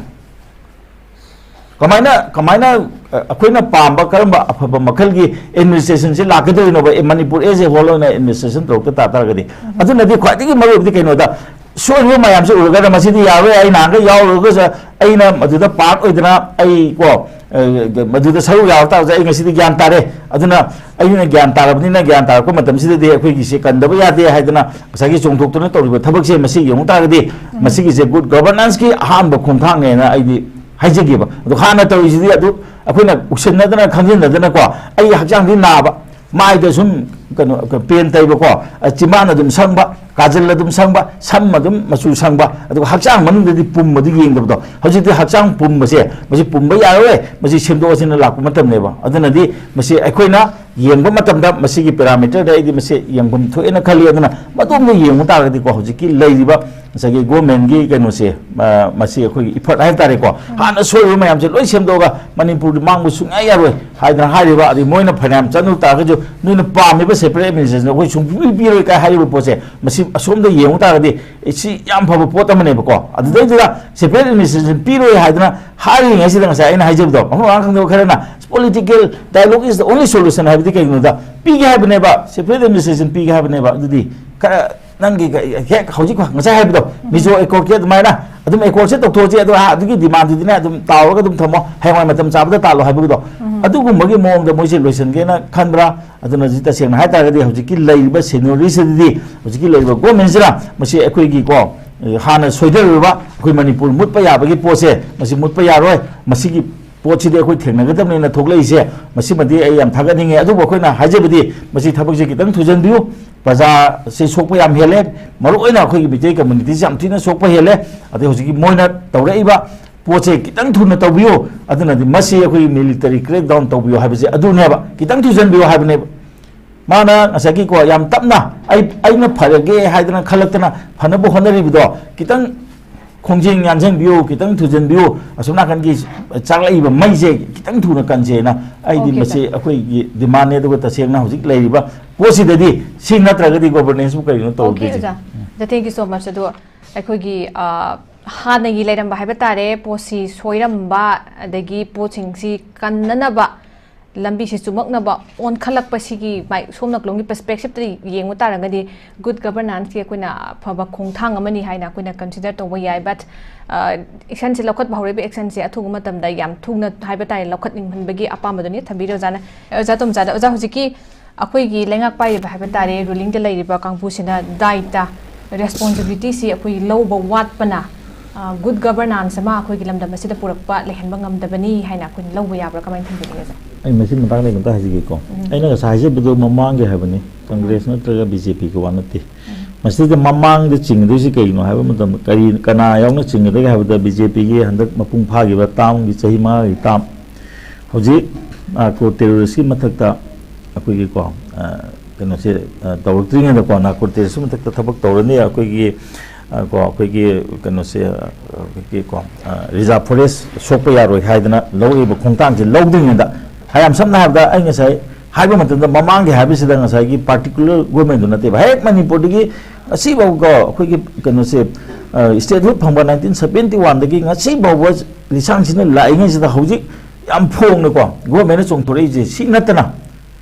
ꯀꯃꯥꯏꯅ, ꯀꯃꯥꯏꯅ, ꯑ, ꯑꯩꯈꯣꯏꯅ ꯄꯥꯝꯕ ꯀꯔꯝꯕ ꯑꯐꯕ ꯃꯈꯜꯒꯤ ꯑꯦꯗꯃꯤꯅꯤꯁꯇ꯭ꯔꯦꯁꯟꯁꯤ ꯂꯥꯛꯀꯗꯣꯏꯅꯣꯕ? ꯑꯦ, ꯃꯅꯤꯄꯨꯔ as a whole ꯑꯣꯏꯅ ꯑꯦꯗꯃꯤꯅꯤꯁꯇ꯭ꯔꯦꯁꯟ ꯇꯧꯔꯛꯄ ꯇꯥ ꯇꯥꯔꯒꯗꯤ, ꯑꯗꯨꯅꯗꯤ ꯈ꯭ꯋꯥꯏꯗꯒꯤ ꯃꯔꯨꯑꯣꯏꯕꯗꯤ ꯀꯩꯅꯣꯗ, ꯁꯣꯏꯔꯤꯕ ꯃꯌꯥꯝꯁꯦ ꯎꯔꯒꯅ ꯃꯁꯤꯗꯤ ꯌꯥꯔꯣꯏ, ꯑꯩ ꯅꯍꯥꯟꯒ ꯌꯥꯎꯔꯨꯔꯒꯁꯨ ꯑꯩꯅ ꯃꯗꯨꯗ ꯄꯥꯔꯠ ꯑꯣꯏꯗꯅ ꯑꯩ ꯀꯣ, ꯑ, ꯃꯗꯨꯗ ꯁꯔꯨꯛ ꯌꯥꯎꯔ ꯇꯥꯔꯒꯁꯨ ꯑꯩ ꯉꯁꯤꯗꯤ ꯒ꯭ꯌꯥꯟ ꯇꯥꯔꯦ꯫ ꯑꯗꯨꯅ ꯑꯩꯅ ꯒ꯭ꯌꯥꯟ ꯇꯥꯔꯕꯅꯤꯅ, ꯒ꯭ꯌꯥꯟ ꯇꯥꯔꯛꯄ ꯃꯇꯝꯁꯤꯗꯗꯤ ꯑꯩꯈꯣꯏꯒꯤꯁꯦ ꯀꯟꯗꯕ ꯌꯥꯗꯦ ꯍꯥꯏꯗꯅ ꯉꯁꯥꯏꯒꯤ ꯆꯣꯡꯊꯣꯛꯇꯨꯅ ꯇꯧꯔꯤꯕ ꯊꯕꯛꯁꯦ, ꯃꯁꯤ ꯌꯦꯡꯉꯨ ꯇꯥꯔꯒꯗꯤ ꯃꯁꯤꯒꯤꯁꯦ ꯒꯨꯗ ꯒꯕꯔꯅꯥꯟꯁꯀꯤ ꯑꯍꯥꯟꯕ ꯈꯣꯡꯊꯥꯡꯅꯦꯅ ꯑꯩꯗꯤ ꯍꯥꯏꯖꯒꯦꯕ꯫ ꯑꯗꯣ ꯍꯥꯟꯅ ꯇꯧꯔꯤꯁꯤꯗꯤ ꯑꯗꯨ ꯑꯩꯈꯣꯏꯅ ꯎꯁꯤꯟꯅꯗꯅ ꯈꯪꯖꯤꯟꯅꯗꯅꯀꯣ, ꯑꯩ ꯍꯛꯆꯥꯡꯗꯤ ꯅꯥꯕ, ꯃꯥꯏꯗ ꯁꯨꯝ ꯀꯩꯅꯣ, ꯄꯦꯟ ꯇꯩꯕꯀꯣ, ꯑ, ꯆꯤꯝꯕꯥꯟ ꯑꯗꯨꯝ ꯁꯪꯕ, ꯀꯥꯖꯜ ꯑꯗꯨꯝ ꯁꯪꯕ, ꯁꯝ ꯑꯗꯨꯝ ꯃꯆꯨ ꯁꯪꯕ, ꯑꯗꯨꯒ ꯍꯛꯆꯥꯡ ꯃꯅꯨꯡꯗꯗꯤ ꯄꯨꯝꯕꯗꯨ ꯌꯦꯡꯗꯕꯗꯣ꯫ ꯍꯧꯖꯤꯛꯇꯤ ꯍꯛꯆꯥꯡ ꯄꯨꯝꯕꯁꯦ, ꯃꯁꯤ ꯄꯨꯝꯕ ꯌꯥꯔꯔꯣꯏ, ꯃꯁꯤ ꯁꯦꯝꯗꯣꯛꯑꯁꯤꯅ ꯂꯥꯛꯄ ꯃꯇꯝꯅꯦꯕ꯫ ꯑꯗꯨꯅꯗꯤ ꯃꯁꯤ ꯑꯩꯈꯣꯏꯅ ꯌꯦꯡꯕ ꯃꯇꯝꯗ ꯃꯁꯤꯒꯤ ꯄꯦꯔꯥꯃꯤꯇꯔꯗ ꯑꯩꯗꯤ ꯃꯁꯤ ꯌꯦꯡꯐꯝ ꯊꯣꯛꯑꯦꯅ ꯈꯜꯂꯤ꯫ ꯑꯗꯨꯅ ꯃꯇꯨꯡꯗ ꯌꯦꯡꯕ ꯇꯥꯔꯒꯗꯤꯀꯣ, ꯍꯧꯖꯤꯛꯀꯤ ꯂꯩꯔꯤꯕ ꯉꯁꯥꯏꯒꯤ ꯒꯣꯔꯃꯦꯟꯒꯤ ꯀꯩꯅꯣꯁꯦ, ꯑ, ꯃꯁꯤ ꯑꯩꯈꯣꯏꯒꯤ ꯏꯐꯔꯠ ꯍꯥꯏꯕ ꯇꯥꯔꯦꯀꯣ, ꯍꯥꯟꯅ ꯁꯣꯏꯔꯤꯕ ꯃꯌꯥꯝꯁꯦ ꯂꯣꯏ ꯁꯦꯝꯗꯣꯛꯑꯒ ꯃꯅꯤꯄꯨꯔꯗꯤ ꯃꯥꯡꯕ ꯁꯨꯡꯌꯥ ꯌꯥꯔꯣꯏ ꯍꯥꯏꯗꯅ ꯍꯥꯏꯔꯤꯕ, ꯑꯗꯩ ꯃꯣꯏꯅ ꯐꯅꯌꯥꯝ ꯆꯠꯅꯨ ꯇꯥꯔꯒꯁꯨ, ꯅꯣꯏꯅ ꯄꯥꯝꯃꯤꯕ ꯁꯦꯄꯔꯦꯠ ꯑꯦꯗꯃꯤꯅꯤꯁꯇ꯭ꯔꯦꯁꯟ ꯑꯩꯈꯣꯏ ꯁꯨꯡꯄꯤ ꯄꯤꯔꯣꯏ ꯀꯥꯏ ꯍꯥꯏꯔꯤꯕ ꯄꯣꯠꯁꯦ, ꯃꯁꯤ ꯑꯁꯣꯝꯗ ꯌꯦꯡꯉꯨ ꯇꯥꯔꯒꯗꯤ, ꯑꯦ, ꯁꯤ ꯌꯥꯝ ꯐꯕ ꯄꯣꯠ ꯑꯃꯅꯦꯕꯀꯣ꯫ ꯑꯗꯨꯗꯩꯗꯨꯗ ꯁꯦꯄꯔꯦꯠ ꯑꯦꯗꯃꯤꯅꯤꯁꯇ꯭ꯔꯦꯁꯟ ꯄꯤꯔꯣꯏ ꯍꯥꯏꯗꯅ ꯍꯥꯏꯔꯤꯉꯩꯁꯤꯗ, ꯉꯁꯥꯏ ꯑꯩꯅ ꯍꯥꯏꯖꯕꯗꯣ, ꯃꯐꯝ ꯃꯔꯥꯡ ꯈꯪꯗꯕ ꯈꯔꯅ, "Political dialogue is the only solution" ꯍꯥꯏꯕꯗꯤ ꯀꯩꯒꯤꯅꯣꯗ, ꯄꯤꯒꯦ ꯍꯥꯏꯕꯅꯦꯕ, ꯁꯦꯄꯔꯦꯠ ꯑꯦꯗꯃꯤꯅꯤꯁꯇ꯭ꯔꯦꯁꯟ ꯄꯤꯒꯦ ꯍꯥꯏꯕꯅꯦꯕ꯫ ꯑꯗꯨꯗꯤ ꯈꯔ ꯅꯪꯒꯤ ꯍꯦꯛ ꯍꯧꯖꯤꯛ ꯉꯁꯥꯏ ꯍꯥꯏꯕꯗꯣ, ꯃꯤꯖꯣ ꯑꯦꯀꯣꯔꯗꯀꯤ ꯑꯗꯨꯃꯥꯏꯅ ꯑꯗꯨꯝ ꯑꯦꯀꯣꯔꯗꯁꯦ ꯇꯧꯊꯣꯛꯑꯁꯤ, ꯑꯗꯣ, ꯑꯥ, ꯑꯗꯨꯒꯤ ꯗꯤꯃꯥꯟꯗꯨꯗꯤꯅꯦ ꯑꯗꯨꯝ ꯇꯥꯎꯔꯒ ꯑꯗꯨꯝ ꯊꯝꯃꯣ, ꯍꯌꯦꯡꯋꯥꯏ ꯃꯇꯝ ꯆꯥꯕꯗ ꯇꯥꯜꯂꯣ ꯍꯥꯏꯕꯒꯤꯗꯣ, ꯑꯗꯨꯒꯨꯝꯕꯒꯤ ꯃꯑꯣꯡꯗ ꯃꯣꯏꯁꯦ ꯂꯣꯏꯁꯤꯟꯒꯦꯅ ꯈꯟꯕ꯭ꯔꯥ? ꯑꯗꯨꯅ ꯍꯧꯖꯤꯛ ꯇꯁꯦꯡꯅ ꯍꯥꯏꯇꯥꯔꯒꯗꯤ ꯍꯧꯖꯤꯛꯀꯤ ꯂꯩꯔꯤꯕ ꯁꯦꯅꯤꯌꯣꯔꯤꯁꯤꯗꯗꯤ, ꯍꯧꯖꯤꯛꯀꯤ ꯂꯩꯔꯤꯕ ꯒꯣꯔꯃꯦꯟꯁꯤꯅ ꯃꯁꯤ ꯑꯩꯈꯣꯏꯒꯤꯀꯣ, ꯑꯦ, ꯍꯥꯟꯅ ꯁꯣꯏꯗꯔꯨꯔꯕ ꯑꯩꯈꯣꯏ ꯃꯅꯤꯄꯨꯔ ꯃꯨꯠꯄ ꯌꯥꯕꯒꯤ ꯄꯣꯠꯁꯦ, ꯃꯁꯤ ꯃꯨꯠꯄ ꯌꯥꯔꯣꯏ꯫ ꯃꯁꯤꯒꯤ ꯄꯣꯠꯁꯤꯗꯤ ꯑꯩꯈꯣꯏ ꯊꯦꯡꯅꯒꯗꯕꯅꯤꯅ ꯊꯣꯛꯂꯛꯏꯁꯦ, ꯃꯁꯤꯃꯗꯤ ꯑꯩ ꯌꯥꯝ ꯊꯥꯒꯠꯅꯤꯡꯉꯦ꯫ ꯑꯗꯨꯕꯨ ꯑꯩꯈꯣꯏꯅ ꯍꯥꯏꯖꯕꯗꯤ, ꯃꯁꯤ ꯊꯕꯛꯁꯦ ꯈꯤꯇꯪ ꯊꯨꯖꯟꯕꯤꯌꯨ꯫ ꯄ꯭ꯔꯖꯥꯁꯦ ꯁꯣꯛꯄ ꯌꯥꯝ ꯍꯦꯜꯂꯦ, ꯃꯔꯨꯑꯣꯏꯅ ꯑꯩꯈꯣꯏꯒꯤ ꯃꯤꯇꯩ ꯀꯝꯃ꯭ꯌꯨꯅꯤꯇꯤꯁꯦ ꯌꯥꯝ ꯊꯤꯅ ꯁꯣꯛꯄ ꯍꯦꯜꯂꯦ꯫ ꯑꯗꯩ ꯍꯧꯖꯤꯛꯀꯤ ꯃꯣꯏꯅ ꯇꯧꯔꯛꯏꯕ ꯄꯣꯠꯁꯦ ꯈꯤꯇꯪ ꯊꯨꯅ ꯇꯧꯕꯤꯌꯨ꯫ ꯑꯗꯨꯅꯗꯤ ꯃꯁꯤ ꯑꯩꯈꯣꯏꯒꯤ military crackdown ꯇꯧꯕꯤꯌꯨ ꯍꯥꯏꯕꯁꯦ ꯑꯗꯨꯅꯦꯕ, ꯈꯤꯇꯪ ꯊꯨꯖꯟꯕꯤꯌꯨ ꯍꯥꯏꯕꯅꯦꯕ꯫ ꯃꯥꯅ ꯉꯁꯥꯏꯒꯤꯀꯣ, ꯌꯥꯝ ꯇꯞꯅ ꯑꯩ, ꯑꯩꯅ ꯐꯔꯒꯦ ꯍꯥꯏꯗꯅ ꯈꯜꯂꯛꯇꯅ ꯐꯅꯕ ꯍꯣꯠꯅꯔꯤꯕꯗꯣ, ꯈꯤꯇꯪ ꯈꯣꯡꯖꯦꯜ ꯌꯥꯡꯁꯤꯟꯕꯤꯌꯨ, ꯈꯤꯇꯪ ꯊꯨꯖꯟꯕꯤꯌꯨ, ꯑꯁꯣꯝ ꯅꯥꯀꯟꯒꯤ ꯆꯥꯛꯂꯛꯏꯕ ꯃꯩꯁꯦ ꯈꯤꯇꯪ ꯊꯨꯅ ꯀꯟꯁꯦꯅ ꯑꯩꯗꯤ Okay, ꯃꯁꯤ ꯑꯩꯈꯣꯏꯒꯤ demandꯅꯦ꯫ ꯑꯗꯨꯒ ꯇꯁꯦꯡꯅ ꯍꯧꯖꯤꯛ ꯂꯩꯔꯤꯕ ꯄꯣꯠꯁꯤꯗꯗꯤ ꯁꯤ ꯅꯠꯇ꯭ꯔꯒꯗꯤ governanceꯄꯨ ꯀꯔꯤꯅꯣ Okay, ꯇꯧꯗꯣꯏꯁꯦ? ꯑꯣꯖꯥ꯫ ꯑꯣꯖꯥ, thank you so much꯫ ꯑꯗꯣ ꯑꯩꯈꯣꯏꯒꯤ, ꯑ, ꯍꯥꯟꯅꯒꯤ ꯂꯩꯔꯝꯕ ꯍꯥꯏꯕ ꯇꯥꯔꯦ, ꯄꯣꯠꯁꯤ ꯁꯣꯏꯔꯝꯕ, ꯑꯗꯒꯤ ꯄꯣꯠꯁꯤꯡꯁꯤ ꯀꯟꯅꯅꯕ, ꯂꯝꯕꯤꯁꯤ ꯆꯨꯝꯃꯛꯅꯕ ꯑꯣꯟꯈꯠꯂꯛꯄꯁꯤꯒꯤ ꯃꯥꯏ-, ꯁꯣꯝ ꯅꯥꯀꯂꯣꯝꯒꯤ perspectiveꯇ ꯌꯦꯡꯕ ꯇꯥꯔꯒꯗꯤ good governanceꯀꯤ ꯑꯩꯈꯣꯏꯅ ꯑꯐꯕ ꯈꯣꯡꯊꯥꯡ ꯑꯃꯅꯤ ꯍꯥꯏꯅ ꯑꯩꯈꯣꯏꯅ consider ꯇꯧꯕ ꯌꯥꯏ꯫ But, ꯑ, actionꯁꯦ ꯂꯧꯈꯠꯄ ꯍꯧꯔꯛꯏꯕ actionꯁꯦ ꯑꯊꯨꯕ ꯃꯇꯝꯗ ꯌꯥꯝ ꯊꯨꯅ ꯍꯥꯏꯕ ꯇꯥꯔꯦ ꯂꯧꯈꯠꯅꯤꯡꯍꯟꯕꯒꯤ ꯑꯄꯥꯝꯕꯗꯨꯅꯤ꯫ ꯊꯝꯕꯤꯔꯦ ꯑꯣꯖꯥꯅ꯫ ꯑꯣꯖꯥ ꯇꯣꯝꯆꯥꯗ, ꯑꯣꯖꯥ, ꯍꯧꯖꯤꯛꯀꯤ ꯑꯩꯈꯣꯏꯒꯤ ꯂꯩꯉꯥꯛ ꯄꯥꯏꯔꯤꯕ ꯍꯥꯏꯕ ꯇꯥꯔꯦ, rulingꯗ ꯂꯩꯔꯤꯕ ꯀꯥꯡꯕꯨꯁꯤꯅ ꯗꯥꯏꯇ, responsibilityꯁꯤ ꯑꯩꯈꯣꯏ ꯂꯧꯕ ꯋꯥꯠꯄꯅ, ꯑ, good governance ꯑꯃ ꯑꯩꯈꯣꯏꯒꯤ ꯂꯝꯗꯝ ꯑꯁꯤꯗ ꯄꯨꯔꯛꯄ ꯂꯩꯍꯟꯕ ꯉꯝꯗꯕꯅꯤ ꯍꯥꯏꯅ ꯑꯩꯈꯣꯏꯅ ꯂꯧꯕ ꯌꯥꯕ꯭ꯔꯥ? ꯀꯃꯥꯏꯅ ꯊꯝꯕꯤꯅꯤꯡꯉꯤ, ꯑꯣꯖꯥ? ꯑꯩ ꯃꯁꯤ ꯃꯇꯥꯡꯗ ꯑꯩ ꯑꯝꯇ ꯍꯥꯏꯖꯒꯦꯀꯣ꯫ ꯎꯝ꯫ ꯑꯩꯅ ꯉꯁꯥꯏ ꯍꯥꯏꯖꯕꯗꯣ ꯃꯃꯥꯡꯒꯤ ꯍꯥꯏꯕꯅꯤ, Congress ꯎꯝ꯫ ꯅꯠꯇ꯭ꯔꯒ BJPꯒꯤ ꯋꯥ ꯅꯠꯇꯦ꯫ ꯎꯝ꯫ ꯃꯁꯤꯗ ꯃꯃꯥꯡꯗ ꯆꯤꯡꯒꯗꯣꯏꯁꯤ ꯀꯩꯒꯤꯅꯣ ꯍꯥꯏꯕ ꯃꯇꯝꯗ, ꯀꯔꯤ, ꯀꯅꯥ ꯌꯥꯎꯅ ꯆꯤꯡꯒꯗꯒꯦ ꯍꯥꯏꯕꯗ, BJPꯒꯤ ꯍꯟꯗꯛ ꯃꯄꯨꯡ ꯐꯥꯈꯤꯕ termꯒꯤ, ꯆꯍꯤ ꯃꯉꯥꯒꯤ term, ꯍꯧꯖꯤꯛ narco terroristꯀꯤ ꯃꯊꯛꯇ ꯑꯩꯈꯣꯏꯒꯤꯀꯣ, ꯑ, ꯀꯩꯅꯣꯁꯦ, ꯑ, ꯇꯧꯔꯛꯇ꯭ꯔꯤꯉꯩꯗꯀꯣ, narco terroristꯀꯤ ꯃꯊꯛꯇ ꯊꯕꯛ ꯇꯧꯔꯅꯤ, ꯑꯩꯈꯣꯏꯒꯤ, ꯑ, ꯀꯣ, ꯑꯩꯈꯣꯏꯒꯤ ꯀꯩꯅꯣꯁꯦ, ꯑ, ꯑꯩꯈꯣꯏꯒꯤ ꯀꯣ, ꯑ, reserve forest ꯁꯣꯛꯄ ꯌꯥꯔꯣꯏ ꯍꯥꯏꯗꯅ ꯂꯧꯔꯤꯕ ꯈꯣꯡꯊꯥꯡꯁꯦ ꯂꯧꯗ꯭ꯔꯤꯉꯩꯗ, ꯍꯥꯏ, ꯌꯥꯝ ꯁꯝꯅ ꯍꯥꯏꯔꯕꯗ, ꯑꯩ ꯉꯁꯥꯏ ꯍꯥꯏꯕ ꯃꯇꯝꯗ, ꯃꯃꯥꯡꯒꯤ ꯍꯥꯏꯕꯁꯤꯗ ꯉꯁꯥꯏꯒꯤ particular governmentꯗꯨ ꯅꯠꯇꯦꯕ, ꯍꯦꯛ ꯃꯅꯤꯄꯨꯔꯗꯒꯤ ꯉꯁꯤꯐꯥꯎꯕ ꯑꯩꯈꯣꯏꯒꯤ ꯀꯩꯅꯣꯁꯦ, ꯑ, statehood ꯐꯪꯕ nineteen seventy oneꯗꯒꯤ ꯉꯁꯤ ꯐꯥꯎꯕ ꯂꯤꯁꯥꯡꯁꯤꯠꯅ ꯂꯥꯛꯏꯉꯩꯁꯤꯗ ꯍꯧꯖꯤꯛ ꯌꯥꯝ ꯐꯣꯡꯅꯀꯣ governmentꯅ ꯆꯣꯡꯊꯣꯔꯛꯏꯁꯦ ꯁꯤ ꯅꯠꯇꯅ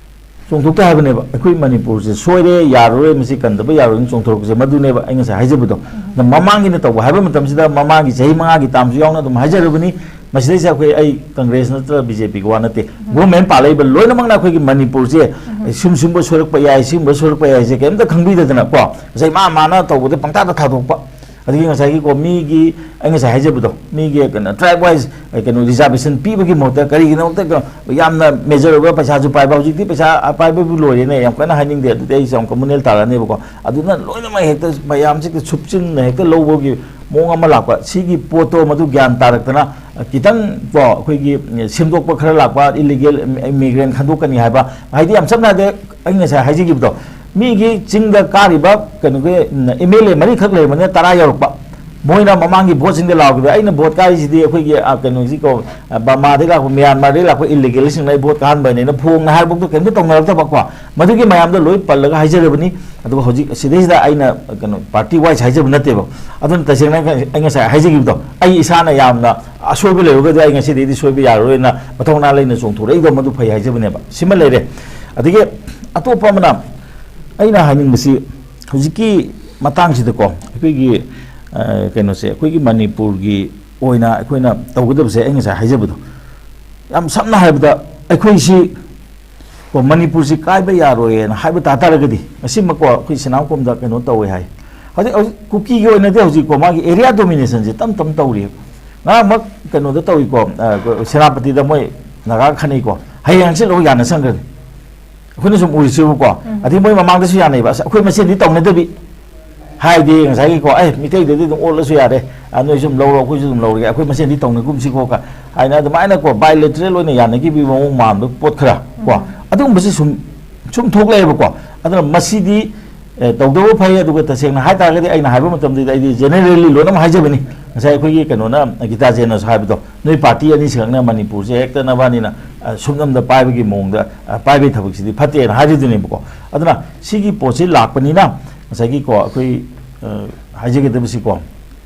ꯆꯣꯡꯊꯣꯛꯇꯦ ꯍꯥꯏꯕꯅꯦꯕ꯫ ꯑꯩꯈꯣꯏ ꯃꯅꯤꯄꯨꯔꯁꯦ ꯁꯣꯏꯔꯦ, ꯌꯥꯔꯔꯣꯏ, ꯃꯁꯤ ꯀꯟꯗꯕ ꯌꯥꯔꯣꯏꯅ ꯆꯣꯡꯊꯣꯔꯛꯄꯁꯦ ꯃꯗꯨꯅꯦꯕ ꯑꯩ ꯉꯁꯥꯏ ꯍꯥꯏꯖꯕꯗꯣ꯫ ꯑꯗ ꯃꯃꯥꯡꯒꯤꯅ ꯇꯧꯕ ꯍꯥꯏꯕ ꯃꯇꯝꯁꯤꯗ ꯃꯃꯥꯡꯒꯤ ꯆꯍꯤ ꯃꯉꯥꯒꯤ termꯁꯨ ꯌꯥꯎꯅ ꯑꯗꯨꯝ ꯍꯥꯏꯖꯔꯕꯅꯤ꯫ ꯃꯁꯤꯗꯩꯁꯤꯗ ꯑꯩꯈꯣꯏ, ꯑꯩ Congress ꯅꯠꯇ꯭ꯔꯒ BJPꯒꯤ ꯋꯥ ꯅꯠꯇꯦ꯫ Government ꯄꯥꯜꯂꯛꯏꯕ ꯂꯣꯏꯅꯃꯛꯅ ꯑꯩꯈꯣꯏꯒꯤ ꯃꯅꯤꯄꯨꯔꯁꯦ ꯁꯨꯝ ꯁꯨꯝꯕ ꯁꯣꯏꯔꯛꯄ ꯌꯥꯏ, ꯁꯤꯒꯨꯝꯕ ꯁꯣꯏꯔꯛꯄ ꯌꯥꯏꯁꯦ ꯀꯩꯝꯇ ꯈꯪꯕꯤꯗꯗꯅꯀꯣ, ꯉꯁꯥꯏ ꯃꯥ ꯃꯥꯅ ꯇꯧꯕꯗ ꯄꯪꯊꯥꯗ ꯊꯥꯗꯣꯛꯄ꯫ ꯑꯗꯒꯤ ꯉꯁꯥꯏꯒꯤꯀꯣ, ꯃꯤꯒꯤ, ꯑꯩ ꯉꯁꯥꯏ ꯍꯥꯏꯖꯕꯗꯣ, ꯃꯤꯒꯤ ꯀꯩꯅꯣ tribe wise, ꯑꯩ ꯀꯩꯅꯣ reservation ꯄꯤꯕꯒꯤ ꯃꯍꯨꯠꯇ ꯀꯔꯤꯒꯤꯗꯃꯛꯇ ꯀꯩꯅꯣ ꯌꯥꯝꯅ major ꯑꯣꯏꯕ ꯄꯩꯁꯥꯁꯨ ꯄꯥꯏꯕ, ꯍꯧꯖꯤꯛꯇꯤ ꯄꯩꯁꯥ ꯄꯥꯏꯕꯕꯨ ꯂꯣꯏꯔꯦꯅꯦ, ꯌꯥꯝ ꯀꯟꯅ ꯍꯥꯏꯅꯤꯡꯗꯦ, ꯑꯗꯨꯗꯤ ꯑꯩꯁꯦ ꯌꯥꯝ communal ꯇꯥꯔꯛꯑꯅꯦꯕꯀꯣ꯫ ꯑꯗꯨꯅ ꯂꯣꯏꯅꯃꯛ ꯍꯦꯛꯇ ꯃꯌꯥꯝꯁꯦ ꯁꯨꯞꯆꯤꯟꯅ ꯍꯦꯛꯇ ꯂꯧꯕꯒꯤ ꯃꯑꯣꯡ ꯑꯃ ꯂꯥꯛꯄ, ꯁꯤꯒꯤ ꯄꯣꯠꯇꯣ ꯃꯗꯨ ꯒ꯭ꯌꯥꯟ ꯇꯥꯔꯛꯇꯅ, ꯑ, ꯈꯤꯇꯪ ꯀꯣ, ꯑꯩꯈꯣꯏꯒꯤ, ꯎꯝ, ꯁꯦꯝꯗꯣꯛꯄ ꯈꯔ ꯂꯥꯛꯄ, ꯏꯂꯤꯒꯦꯜ ꯏꯃꯤꯒ꯭ꯔꯦꯟ ꯈꯟꯗꯣꯛꯀꯅꯤ ꯍꯥꯏꯕ, ꯍꯥꯏꯗꯤ ꯌꯥꯝ ꯁꯝꯅ ꯍꯥꯏꯔꯕꯗ ꯑꯩ ꯉꯁꯥꯏ ꯍꯥꯏꯖꯈꯤꯕꯗꯣ, ꯃꯤꯒꯤ ꯆꯤꯡꯗ ꯀꯥꯔꯤꯕ ꯀꯩꯅꯣꯒꯤ, ꯎꯝ, ꯑꯦꯝ ꯑꯦꯜ ꯑꯦ ꯃꯔꯤꯈꯛ ꯂꯩꯔꯝꯕꯅꯤꯅ ꯇꯔꯥ ꯌꯧꯔꯛꯄ, ꯃꯣꯏꯅ ꯃꯃꯥꯡꯒꯤ ꯚꯣꯠꯁꯤꯡꯗ ꯂꯥꯎꯈꯤꯕ, "ꯑꯩꯅ ꯚꯣꯠ ꯀꯥꯏꯔꯤꯁꯤꯗꯤ ꯑꯩꯈꯣꯏꯒꯤ, ꯑ, ꯀꯩꯅꯣꯁꯤ ꯀꯣ, ꯑ, ꯕꯔꯃꯥꯗꯒꯤ ꯂꯥꯛꯄ, ꯃ꯭ꯌꯥꯟꯃꯥꯔꯗꯒꯤ ꯂꯥꯛꯄ ꯏꯂꯤꯒꯦꯜꯁꯤꯡꯅ ꯑꯩ ꯚꯣꯠ ꯀꯥꯍꯟꯕꯅꯦꯅ" ꯐꯣꯡꯅ ꯍꯥꯏꯕꯐꯥꯎꯗ ꯀꯩꯝꯇ ꯇꯧꯅꯔꯛꯇꯕ ꯀꯣ, ꯃꯗꯨꯒꯤ ꯃꯌꯥꯝꯗꯣ ꯂꯣꯏ ꯄꯜꯂꯒ ꯍꯥꯏꯖꯔꯕꯅꯤ꯫ ꯑꯗꯨꯒ ꯍꯧꯖꯤꯛ ꯁꯤꯗꯩꯁꯤꯗ ꯑꯩꯅ, ꯀꯩꯅꯣ, ꯄꯥꯔꯇꯤ ꯋꯥꯏꯁ ꯍꯥꯏꯖꯕ ꯅꯠꯇꯦꯕ꯫ ꯑꯗꯨꯅ ꯇꯁꯦꯡꯅ ꯑꯩ ꯉꯁꯥꯏ ꯍꯥꯏꯖꯈꯤꯕꯗꯣ, ꯑꯩ ꯏꯁꯥꯅ ꯌꯥꯝꯅ ꯑꯁꯣꯏꯕ ꯂꯩꯔꯒꯗꯤ ꯑꯩ ꯉꯁꯤꯗꯩꯗꯤ ꯁꯣꯏꯕ ꯌꯥꯔꯔꯣꯏꯅ ꯃꯊꯧꯅꯥ ꯂꯩꯅ ꯆꯣꯡꯊꯣꯔꯛꯏꯗꯣ, ꯃꯗꯨ ꯐꯩ ꯍꯥꯏꯖꯕꯅꯦꯕ꯫ ꯁꯤꯃ ꯂꯩꯔꯦ꯫ ꯑꯗꯒꯤ ꯑꯇꯣꯞꯄ ꯑꯃꯅ, ꯑꯩꯅ ꯍꯥꯏꯅꯤꯡꯕꯁꯤ, ꯍꯧꯖꯤꯛꯀꯤ ꯃꯇꯥꯡꯁꯤꯗꯀꯣ, ꯑꯩꯈꯣꯏꯒꯤ, ꯑ, ꯀꯩꯅꯣꯁꯦ, ꯑꯩꯈꯣꯏꯒꯤ ꯃꯅꯤꯄꯨꯔꯒꯤ ꯑꯣꯏꯅ ꯑꯩꯈꯣꯏꯅ ꯇꯧꯒꯗꯕꯁꯦ, ꯑꯩ ꯉꯁꯥꯏ ꯍꯥꯏꯖꯕꯗꯣ ꯌꯥꯝ ꯁꯝꯅ ꯍꯥꯏꯔꯕꯗ, ꯑꯩꯈꯣꯏꯁꯤ ꯀꯣ, ꯃꯅꯤꯄꯨꯔꯁꯤ ꯀꯥꯏꯕ ꯌꯥꯔꯣꯏꯅ ꯍꯥꯏꯕ ꯇꯥ ꯇꯥꯔꯒꯗꯤ, ꯉꯁꯤꯃꯛꯀꯣ ꯑꯩꯈꯣꯏ ꯁꯅꯥꯝꯈꯣꯝꯗ ꯀꯩꯅꯣ ꯇꯧꯋꯦ ꯍꯥꯏ꯫ ꯍꯧꯖꯤꯛ, ꯍꯧꯖꯤꯛ ꯀꯨꯀꯤꯒꯤ ꯑꯣꯏꯅꯗꯤ ꯍꯧꯖꯤꯛꯀꯣ ꯃꯥꯒꯤ ꯑꯦꯔꯤꯌꯥ ꯗꯣꯃꯤꯅꯦꯁꯟꯁꯦ ꯇꯞ ꯇꯞ ꯇꯧꯔꯤꯑꯕ꯫ ꯉꯔꯥꯡꯃꯛ ꯀꯩꯅꯣꯗ ꯇꯧꯏꯀꯣ, ꯑ, ꯁꯦꯅꯥꯄꯇꯤꯗ ꯃꯣꯏ ꯅꯥꯒꯥ ꯈꯠꯅꯩꯀꯣ, ꯍꯌꯦꯡ ꯍꯪꯆꯤꯠ ꯂꯧ ꯌꯥꯅ ꯁꯪꯈ꯭ꯔꯅꯤ꯫ ꯑꯩꯈꯣꯏꯅ ꯁꯨꯝ ꯎꯔꯤꯁꯤꯕꯨꯀꯣ, ꯑꯗꯩ ꯃꯣꯏ ꯃꯃꯥꯡꯗꯁꯨ ꯌꯥꯅꯩꯕ, "ꯑꯁ, ꯑꯩꯈꯣꯏ ꯃꯁꯦꯟꯗꯤ ꯇꯧꯅꯗꯕꯤ", ꯍꯥꯏꯗꯤ ꯉꯁꯥꯏꯒꯤꯀꯣ, "ꯑꯦ, ꯃꯤꯇꯩꯗꯗꯤ ꯑꯗꯨꯝ ꯑꯣꯠꯂꯁꯨ ꯌꯥꯔꯦ, ꯑ, ꯅꯣꯏꯁꯨ ꯑꯗꯨꯝ ꯂꯧꯔꯣ, ꯑꯩꯈꯣꯏꯁꯨ ꯑꯗꯨꯝ ꯂꯧꯔꯒꯦ, ꯑꯩꯈꯣꯏ ꯃꯁꯦꯟꯗꯤ ꯇꯧꯅꯒꯨꯝꯁꯤꯀꯣ" ꯀ ꯍꯥꯏꯅ ꯑꯗꯨꯃꯥꯏꯅꯀꯣ, ꯕꯥꯏꯂꯦꯇꯔꯦꯜ ꯑꯣꯏꯅ ꯌꯥꯅꯈꯤꯕꯒꯤ ꯃꯑꯣꯡ ꯃꯥꯟꯕ ꯄꯣꯠ ꯈꯔ ꯀꯣ, ꯑꯗꯨꯒꯨꯝꯕꯁꯤ ꯁꯨꯝ, ꯁꯨꯝ ꯊꯣꯛꯂꯛꯑꯦꯕꯀꯣ꯫ ꯑꯗꯨꯅ ꯃꯁꯤꯗꯤ, ꯑꯦ, ꯇꯧꯗꯕ ꯐꯩ꯫ ꯑꯗꯨꯒ ꯇꯁꯦꯡꯅ ꯍꯥꯏ ꯇꯥꯔꯒꯗꯤ, ꯑꯩꯅ ꯍꯥꯏꯕ ꯃꯇꯝꯗꯗꯤ ꯑꯩꯗꯤ ꯖꯦꯅꯔꯦꯜꯂꯤ ꯂꯣꯏꯅꯃꯛ ꯍꯥꯏꯖꯕꯅꯤ꯫ ꯉꯁꯥꯏ ꯑꯩꯈꯣꯏꯒꯤ ꯀꯩꯅꯣꯅ, ꯒꯤꯇꯥ ꯖꯦꯟꯅꯁꯨ ꯍꯥꯏꯕꯗꯣ, "ꯅꯣꯏ ꯄꯥꯔꯇꯤ ꯑꯅꯤꯁꯤꯈꯛꯅ ꯃꯅꯤꯄꯨꯔꯁꯦ ꯍꯦꯛꯇ ꯅꯕꯥꯅꯤꯅ, ꯑ, ꯁꯨꯞꯅꯝꯗ ꯄꯥꯏꯕꯒꯤ ꯃꯑꯣꯡꯗ, ꯑ, ꯄꯥꯏꯕꯒꯤ ꯊꯕꯛꯁꯤꯗꯤ ꯐꯠꯇꯦꯅ" ꯍꯥꯏꯔꯤꯗꯨꯅꯦꯕꯀꯣ꯫ ꯑꯗꯨꯅ ꯁꯤꯒꯤ ꯄꯣꯠꯁꯤ ꯂꯥꯛꯄꯅꯤꯅ, ꯉꯁꯥꯏꯒꯤꯀꯣ, ꯑꯩꯈꯣꯏ, ꯑ, ꯍꯥꯏꯖꯒꯗꯕꯁꯤꯀꯣ,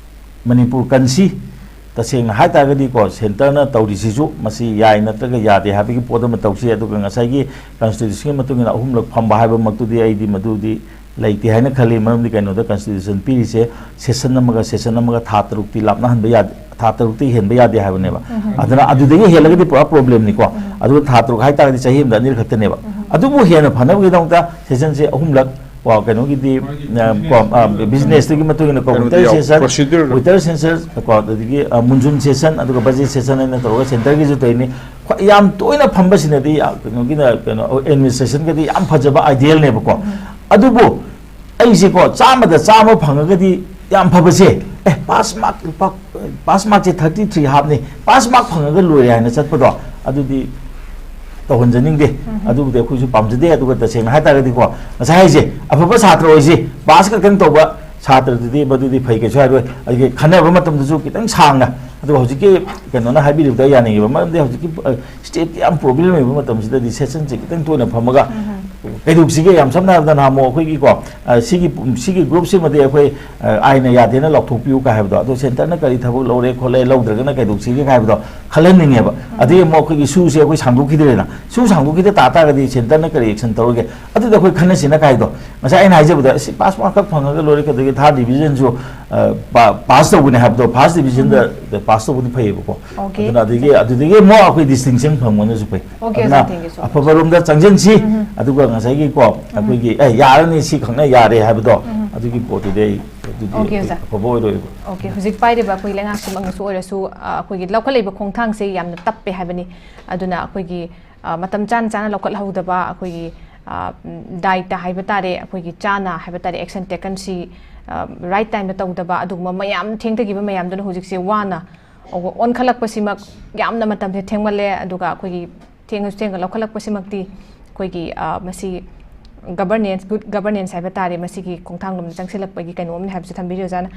ꯃꯅꯤꯄꯨꯔ ꯀꯟꯁꯤ, ꯇꯁꯦꯡꯅ ꯍꯥꯏ ꯇꯥꯔꯒꯗꯤꯀꯣ, ꯁꯦꯟꯇꯔꯅ ꯇꯧꯔꯤꯁꯤꯁꯨ ꯃꯁꯤ ꯌꯥꯏ ꯅꯠꯇ꯭ꯔꯒ ꯌꯥꯗꯦ ꯍꯥꯏꯕꯒꯤ ꯄꯣꯠ ꯑꯃ ꯇꯧꯁꯤ꯫ ꯑꯗꯨꯒ ꯉꯁꯥꯏꯒꯤ ꯀꯟꯁꯇꯤꯇ꯭ꯌꯨꯁꯟꯒꯤ ꯃꯇꯨꯡ ꯏꯟꯅ ꯑꯍꯨꯝꯂꯛ ꯐꯝꯕ ꯍꯥꯏꯕꯃꯛꯇꯨꯗꯤ ꯑꯩꯗꯤ ꯃꯗꯨꯗꯤ ꯂꯩꯇꯦ ꯍꯥꯏꯅ ꯈꯜꯂꯤ꯫ ꯃꯔꯝꯗꯤ ꯀꯩꯅꯣꯗ, ꯀꯟꯁꯇꯤꯇ꯭ꯌꯨꯁꯟ ꯄꯤꯔꯤꯁꯦ ꯁꯦꯁꯟ ꯑꯃꯒ ꯁꯦꯁꯟ ꯑꯃꯒ ꯊꯥ ꯇꯔꯨꯛꯇꯤ ꯂꯥꯞꯅꯍꯟꯕ ꯌꯥꯗꯦ, ꯊꯥ ꯇꯔꯨꯛꯇꯤ ꯍꯦꯟꯕ ꯌꯥꯗꯦ ꯍꯥꯏꯕꯅꯦꯕ꯫ ꯑꯗꯨꯅ ꯑꯗꯨꯗꯒꯤ ꯍꯦꯜꯂꯒꯗꯤ ꯄꯨꯔꯥ ꯄ꯭ꯔꯣꯕ꯭ꯂꯦꯝꯅꯤꯀꯣ꯫ ꯑꯗꯨꯒ ꯊꯥ ꯇꯔꯨꯛ ꯍꯥꯏꯇꯥꯔꯒꯗꯤ ꯆꯍꯤ ꯑꯃꯗ ꯑꯅꯤꯔꯛ ꯈꯛꯇꯅꯦꯕ꯫ ꯑꯗꯨꯕꯨ ꯍꯦꯟꯅ ꯐꯅꯕꯒꯤꯗꯃꯛꯇ ꯁꯦꯁꯟꯁꯦ ꯑꯍꯨꯝꯂꯛ, ꯀꯣ, ꯀꯩꯅꯣꯒꯤꯗꯤ, ꯃꯥꯒꯤ ꯑ, ꯀꯣ, ꯑ, ꯕꯤꯖꯤꯅꯦꯁꯇꯨꯒꯤ ꯃꯇꯨꯡ ꯏꯟꯅ ꯀꯣ, ꯀꯩꯅꯣꯗꯤ ꯋꯤꯟꯇꯔ ꯌꯥꯎ-, ꯁꯦꯁꯟ, ꯄ꯭ꯔꯣꯁꯤꯗ꯭ꯌꯨꯔ꯫ ꯋꯤꯟꯇꯔ ꯁꯦꯁꯟ, ꯀꯣ, ꯑꯗꯒꯤ, ꯑ, ꯃꯨꯟꯖꯨꯟ ꯁꯦꯁꯟ, ꯑꯗꯨꯒ ꯕꯖꯦꯠ ꯁꯦꯁꯟ ꯍꯥꯏꯅ ꯇꯧꯔꯒ ꯁꯦꯟꯇꯔꯒꯤꯁꯨ ꯇꯧꯔꯤꯅꯤ꯫ ꯈ꯭ꯋꯥꯏ ꯌꯥꯝ ꯇꯣꯏꯅ ꯐꯝꯕꯁꯤꯅꯗꯤ, ꯑ, ꯀꯩꯅꯣꯒꯤꯅ, ꯀꯩꯅꯣ, ꯑꯦꯗꯃꯤꯅꯤꯁꯇ꯭ꯔꯦꯁꯟꯒꯗꯤ ꯌꯥꯝ ꯐꯖꯕ, ꯑꯥꯏꯗꯤꯌꯦꯜꯅꯦꯕꯀꯣ꯫ ꯑꯗꯨꯕꯨ ꯑꯩꯁꯦꯀꯣ, ꯆꯥꯝꯃꯗ ꯆꯥꯝꯃ ꯐꯪꯉꯒꯗꯤ ꯌꯥꯝ ꯐꯕꯁꯦ, ꯑꯦ, ꯄꯥꯁ ꯃꯥꯔꯛ, ꯄꯥꯁ ꯃꯥꯔꯛꯁꯦ ꯊꯥꯔꯇꯤ ꯊ꯭ꯔꯤ ꯍꯥꯞꯅꯤ, ꯄꯥꯁ ꯃꯥꯔꯛ ꯐꯪꯉꯒ ꯂꯣꯏꯔꯦ ꯍꯥꯏꯅ ꯆꯠꯄꯗꯣ, ꯑꯗꯨꯗꯤ ꯇꯧꯍꯟꯖꯅꯤꯡꯗꯦ꯫ ꯑꯗꯨꯕꯨꯗꯤ ꯑꯩꯈꯣꯏꯁꯨ ꯄꯥꯝꯖꯗꯦ꯫ ꯑꯗꯨꯒ ꯇꯁꯦꯡꯅ ꯍꯥꯏ ꯇꯥꯔꯒꯗꯤꯀꯣ, ꯉꯁꯥꯏ ꯍꯥꯏꯁꯦ, ꯑꯐꯕ ꯁꯥꯇ꯭ꯔ ꯑꯣꯏꯁꯤ, ꯄꯥꯁ ꯈꯛꯇꯪ ꯇꯧꯕ ꯁꯥꯇ꯭ꯔꯗꯨꯗꯤ ꯃꯗꯨꯗꯤ ꯐꯩ, ꯀꯩꯁꯨ ꯍꯥꯏꯔꯣꯏ꯫ ꯑꯗꯨꯒꯤ ꯈꯟꯅꯕ ꯃꯇꯝꯗꯁꯨ ꯈꯤꯇꯪ ꯁꯥꯡꯅ, ꯑꯗꯨꯒ ꯍꯧꯖꯤꯛꯀꯤ ꯀꯩꯅꯣꯅ ꯍꯥꯏꯕꯤꯔꯤꯕꯗ ꯌꯥꯅꯤꯡꯉꯦꯕ, ꯃꯔꯝꯗꯤ ꯍꯧꯖꯤꯛꯀꯤ, ꯑ, ꯁ꯭ꯇꯦꯠꯀꯤ ꯌꯥꯝ ꯄ꯭ꯔꯣꯕ꯭ꯂꯦꯝ ꯂꯩꯕ ꯃꯇꯝꯁꯤꯗꯗꯤ ꯁꯦꯁꯟꯁꯦ ꯈꯤꯇꯪ ꯇꯣꯏꯅ ꯐꯝꯃꯒ ꯀꯩꯗꯧꯁꯤꯒꯦ? ꯌꯥꯝ ꯁꯝꯅ ꯍꯥꯏꯔꯕꯗ, ꯅꯍꯥꯟꯃꯨꯛ ꯑꯩꯈꯣꯏꯒꯤꯀꯣ, ꯑ, ꯁꯤꯒꯤ, ꯁꯤꯒꯤ ꯒ꯭ꯔꯨꯞꯁꯤꯃꯗꯤ ꯑꯩꯈꯣꯏ, ꯑ, ꯑꯥꯏꯟꯅ ꯌꯥꯗꯦꯅ ꯂꯥꯎꯊꯣꯛꯄꯤꯌꯨ ꯀꯥꯏ ꯍꯥꯏꯕꯗꯣ, ꯑꯗꯣ ꯁꯦꯟꯇꯔꯅ ꯀꯔꯤ ꯊꯕꯛ ꯂꯧꯔꯦ ꯈꯣꯠꯂꯦ, ꯂꯧꯗ꯭ꯔꯒꯅ ꯀꯩꯗꯧꯁꯤꯒꯦ ꯀꯥꯏ ꯍꯥꯏꯕꯗꯣ ꯈꯜꯍꯟꯅꯤꯡꯉꯦꯕ꯫ ꯑꯗꯒꯤ ꯑꯃꯨꯛ ꯑꯩꯈꯣꯏꯒꯤ ꯁꯨꯁꯦ ꯑꯩꯈꯣꯏ ꯁꯥꯡꯗꯣꯛꯈꯤꯗ꯭ꯔꯦꯅ, ꯁꯨ ꯁꯥꯡꯗꯣꯛꯈꯤꯗ ꯇꯥ ꯇꯥꯔꯒꯗꯤ ꯁꯦꯟꯇꯔꯅ ꯀꯔꯤ ꯑꯦꯛꯁꯟ ꯇꯧꯔꯒꯦ? ꯑꯗꯨꯗ ꯑꯩꯈꯣꯏ ꯈꯟꯅꯁꯤꯅ ꯀꯥꯏꯗꯣ, ꯉꯁꯥꯏ ꯑꯩꯅ ꯍꯥꯏꯖꯕꯗ, ꯑꯁꯤ ꯄꯥꯁ ꯃꯥꯔꯛ ꯈꯛ ꯐꯪꯉꯒ ꯂꯣꯏꯔꯦ, ꯀꯩꯗꯧꯒꯦ, ꯊꯥꯔꯠ ꯗꯤꯕꯤꯖꯟꯁꯨ, ꯑ, ꯄꯥ-, ꯄꯥꯁ ꯇꯧꯕꯅꯦ ꯍꯥꯏꯕꯗꯣ, ꯐꯥꯔꯁ ꯗꯤꯕꯤꯖꯟꯗ ꯄꯥꯁ ꯇꯧꯕꯗꯤ ꯐꯩꯌꯦꯕꯀꯣ꯫ Okay. ꯑꯗꯨꯅ ꯑꯗꯒꯤ, ꯑꯗꯨꯗꯒꯤ ꯑꯃꯨꯛ ꯑꯩꯈꯣꯏ ꯗꯤꯁꯇꯤꯡꯁꯟ ꯐꯪꯕꯅꯁꯨ ꯐꯩ꯫ Okay, ꯑꯗꯨꯅ okay, thank you so much. ꯑꯐꯕꯔꯣꯝꯗ ꯆꯪꯁꯤꯟꯁꯤ, ꯑꯗꯨꯒ ꯉꯁꯥꯏꯒꯤꯀꯣ, ꯑꯩꯈꯣꯏꯒꯤ, "ꯑꯦ, ꯌꯥꯔꯅꯤ, ꯁꯤ ꯈꯛꯅ ꯌꯥꯔꯦ" ꯍꯥꯏꯕꯗꯣ, ꯑꯗꯨꯒꯤ ꯄꯣꯠꯇꯨꯗꯤ ꯑꯩ, ꯑꯗꯨꯗꯤ Okay, ꯑꯩꯈꯣꯏ ꯑꯣꯖꯥ꯫ ꯑꯐꯕ ꯑꯣꯏꯔꯣꯏꯕ꯫ Okay, ꯍꯧꯖꯤꯛ ꯄꯥꯏꯔꯤꯕ ꯑꯩꯈꯣꯏ ꯂꯩꯉꯥꯛꯁꯤꯃꯛꯅꯁꯨ ꯑꯣꯏꯔꯁꯨ, ꯑ, ꯑꯩꯈꯣꯏꯒꯤ ꯂꯧꯈꯠꯂꯛꯏꯕ ꯈꯣꯡꯊꯥꯡꯁꯦ ꯌꯥꯝꯅ ꯇꯞꯄꯦ ꯍꯥꯏꯕꯅꯤ꯫ ꯑꯗꯨꯅ ꯑꯩꯈꯣꯏꯒꯤ, ꯑ, ꯃꯇꯝ ꯆꯥꯅ ꯆꯥꯅ ꯂꯧꯈꯠꯍꯧꯗꯕ, ꯑꯩꯈꯣꯏꯒꯤ, ꯑ, ꯗꯥꯏꯇ ꯍꯥꯏꯕ ꯇꯥꯔꯦ, ꯑꯩꯈꯣꯏꯒꯤ ꯆꯥꯅ ꯍꯥꯏꯕ ꯇꯥꯔꯦ, ꯑꯦꯛꯁꯟ ꯇꯦꯀꯟꯁꯤ, ꯑ, ꯔꯥꯏꯠ ꯇꯥꯏꯝꯗ ꯇꯧꯗꯕ, ꯑꯗꯨꯒꯨꯝꯕ ꯃꯌꯥꯝ ꯊꯦꯡꯊꯈꯤꯕ ꯃꯌꯥꯝꯗꯨꯅ ꯍꯧꯖꯤꯛꯁꯦ ꯋꯥꯅ ꯑꯣꯟꯈꯠꯂꯛꯄꯁꯤꯃꯛ ꯌꯥꯝꯅ ꯃꯇꯝꯁꯦ ꯊꯦꯡꯃꯜꯂꯦ꯫ ꯑꯗꯨꯒ ꯑꯩꯈꯣꯏꯒꯤ ꯊꯦꯡꯉꯁꯨ ꯊꯦꯡꯅ ꯂꯧꯈꯠꯂꯛꯄꯁꯤꯃꯛꯇꯤ ꯑꯩꯈꯣꯏꯒꯤ, ꯑ, ꯃꯁꯤ ꯒꯕꯔꯅꯦꯟꯁ, ꯒꯨꯗ ꯒꯕꯔꯅꯦꯟꯁ ꯍꯥꯏꯕ ꯇꯥꯔꯦ, ꯃꯁꯤꯒꯤ ꯈꯣꯡꯊꯥꯡꯂꯣꯝꯗ ꯆꯪꯁꯤꯜꯂꯛꯄꯒꯤ ꯀꯩꯅꯣꯝꯅꯤ ꯍꯥꯏꯕꯁꯨ ꯊꯝꯕꯤꯔꯤ ꯑꯣꯖꯥꯅ꯫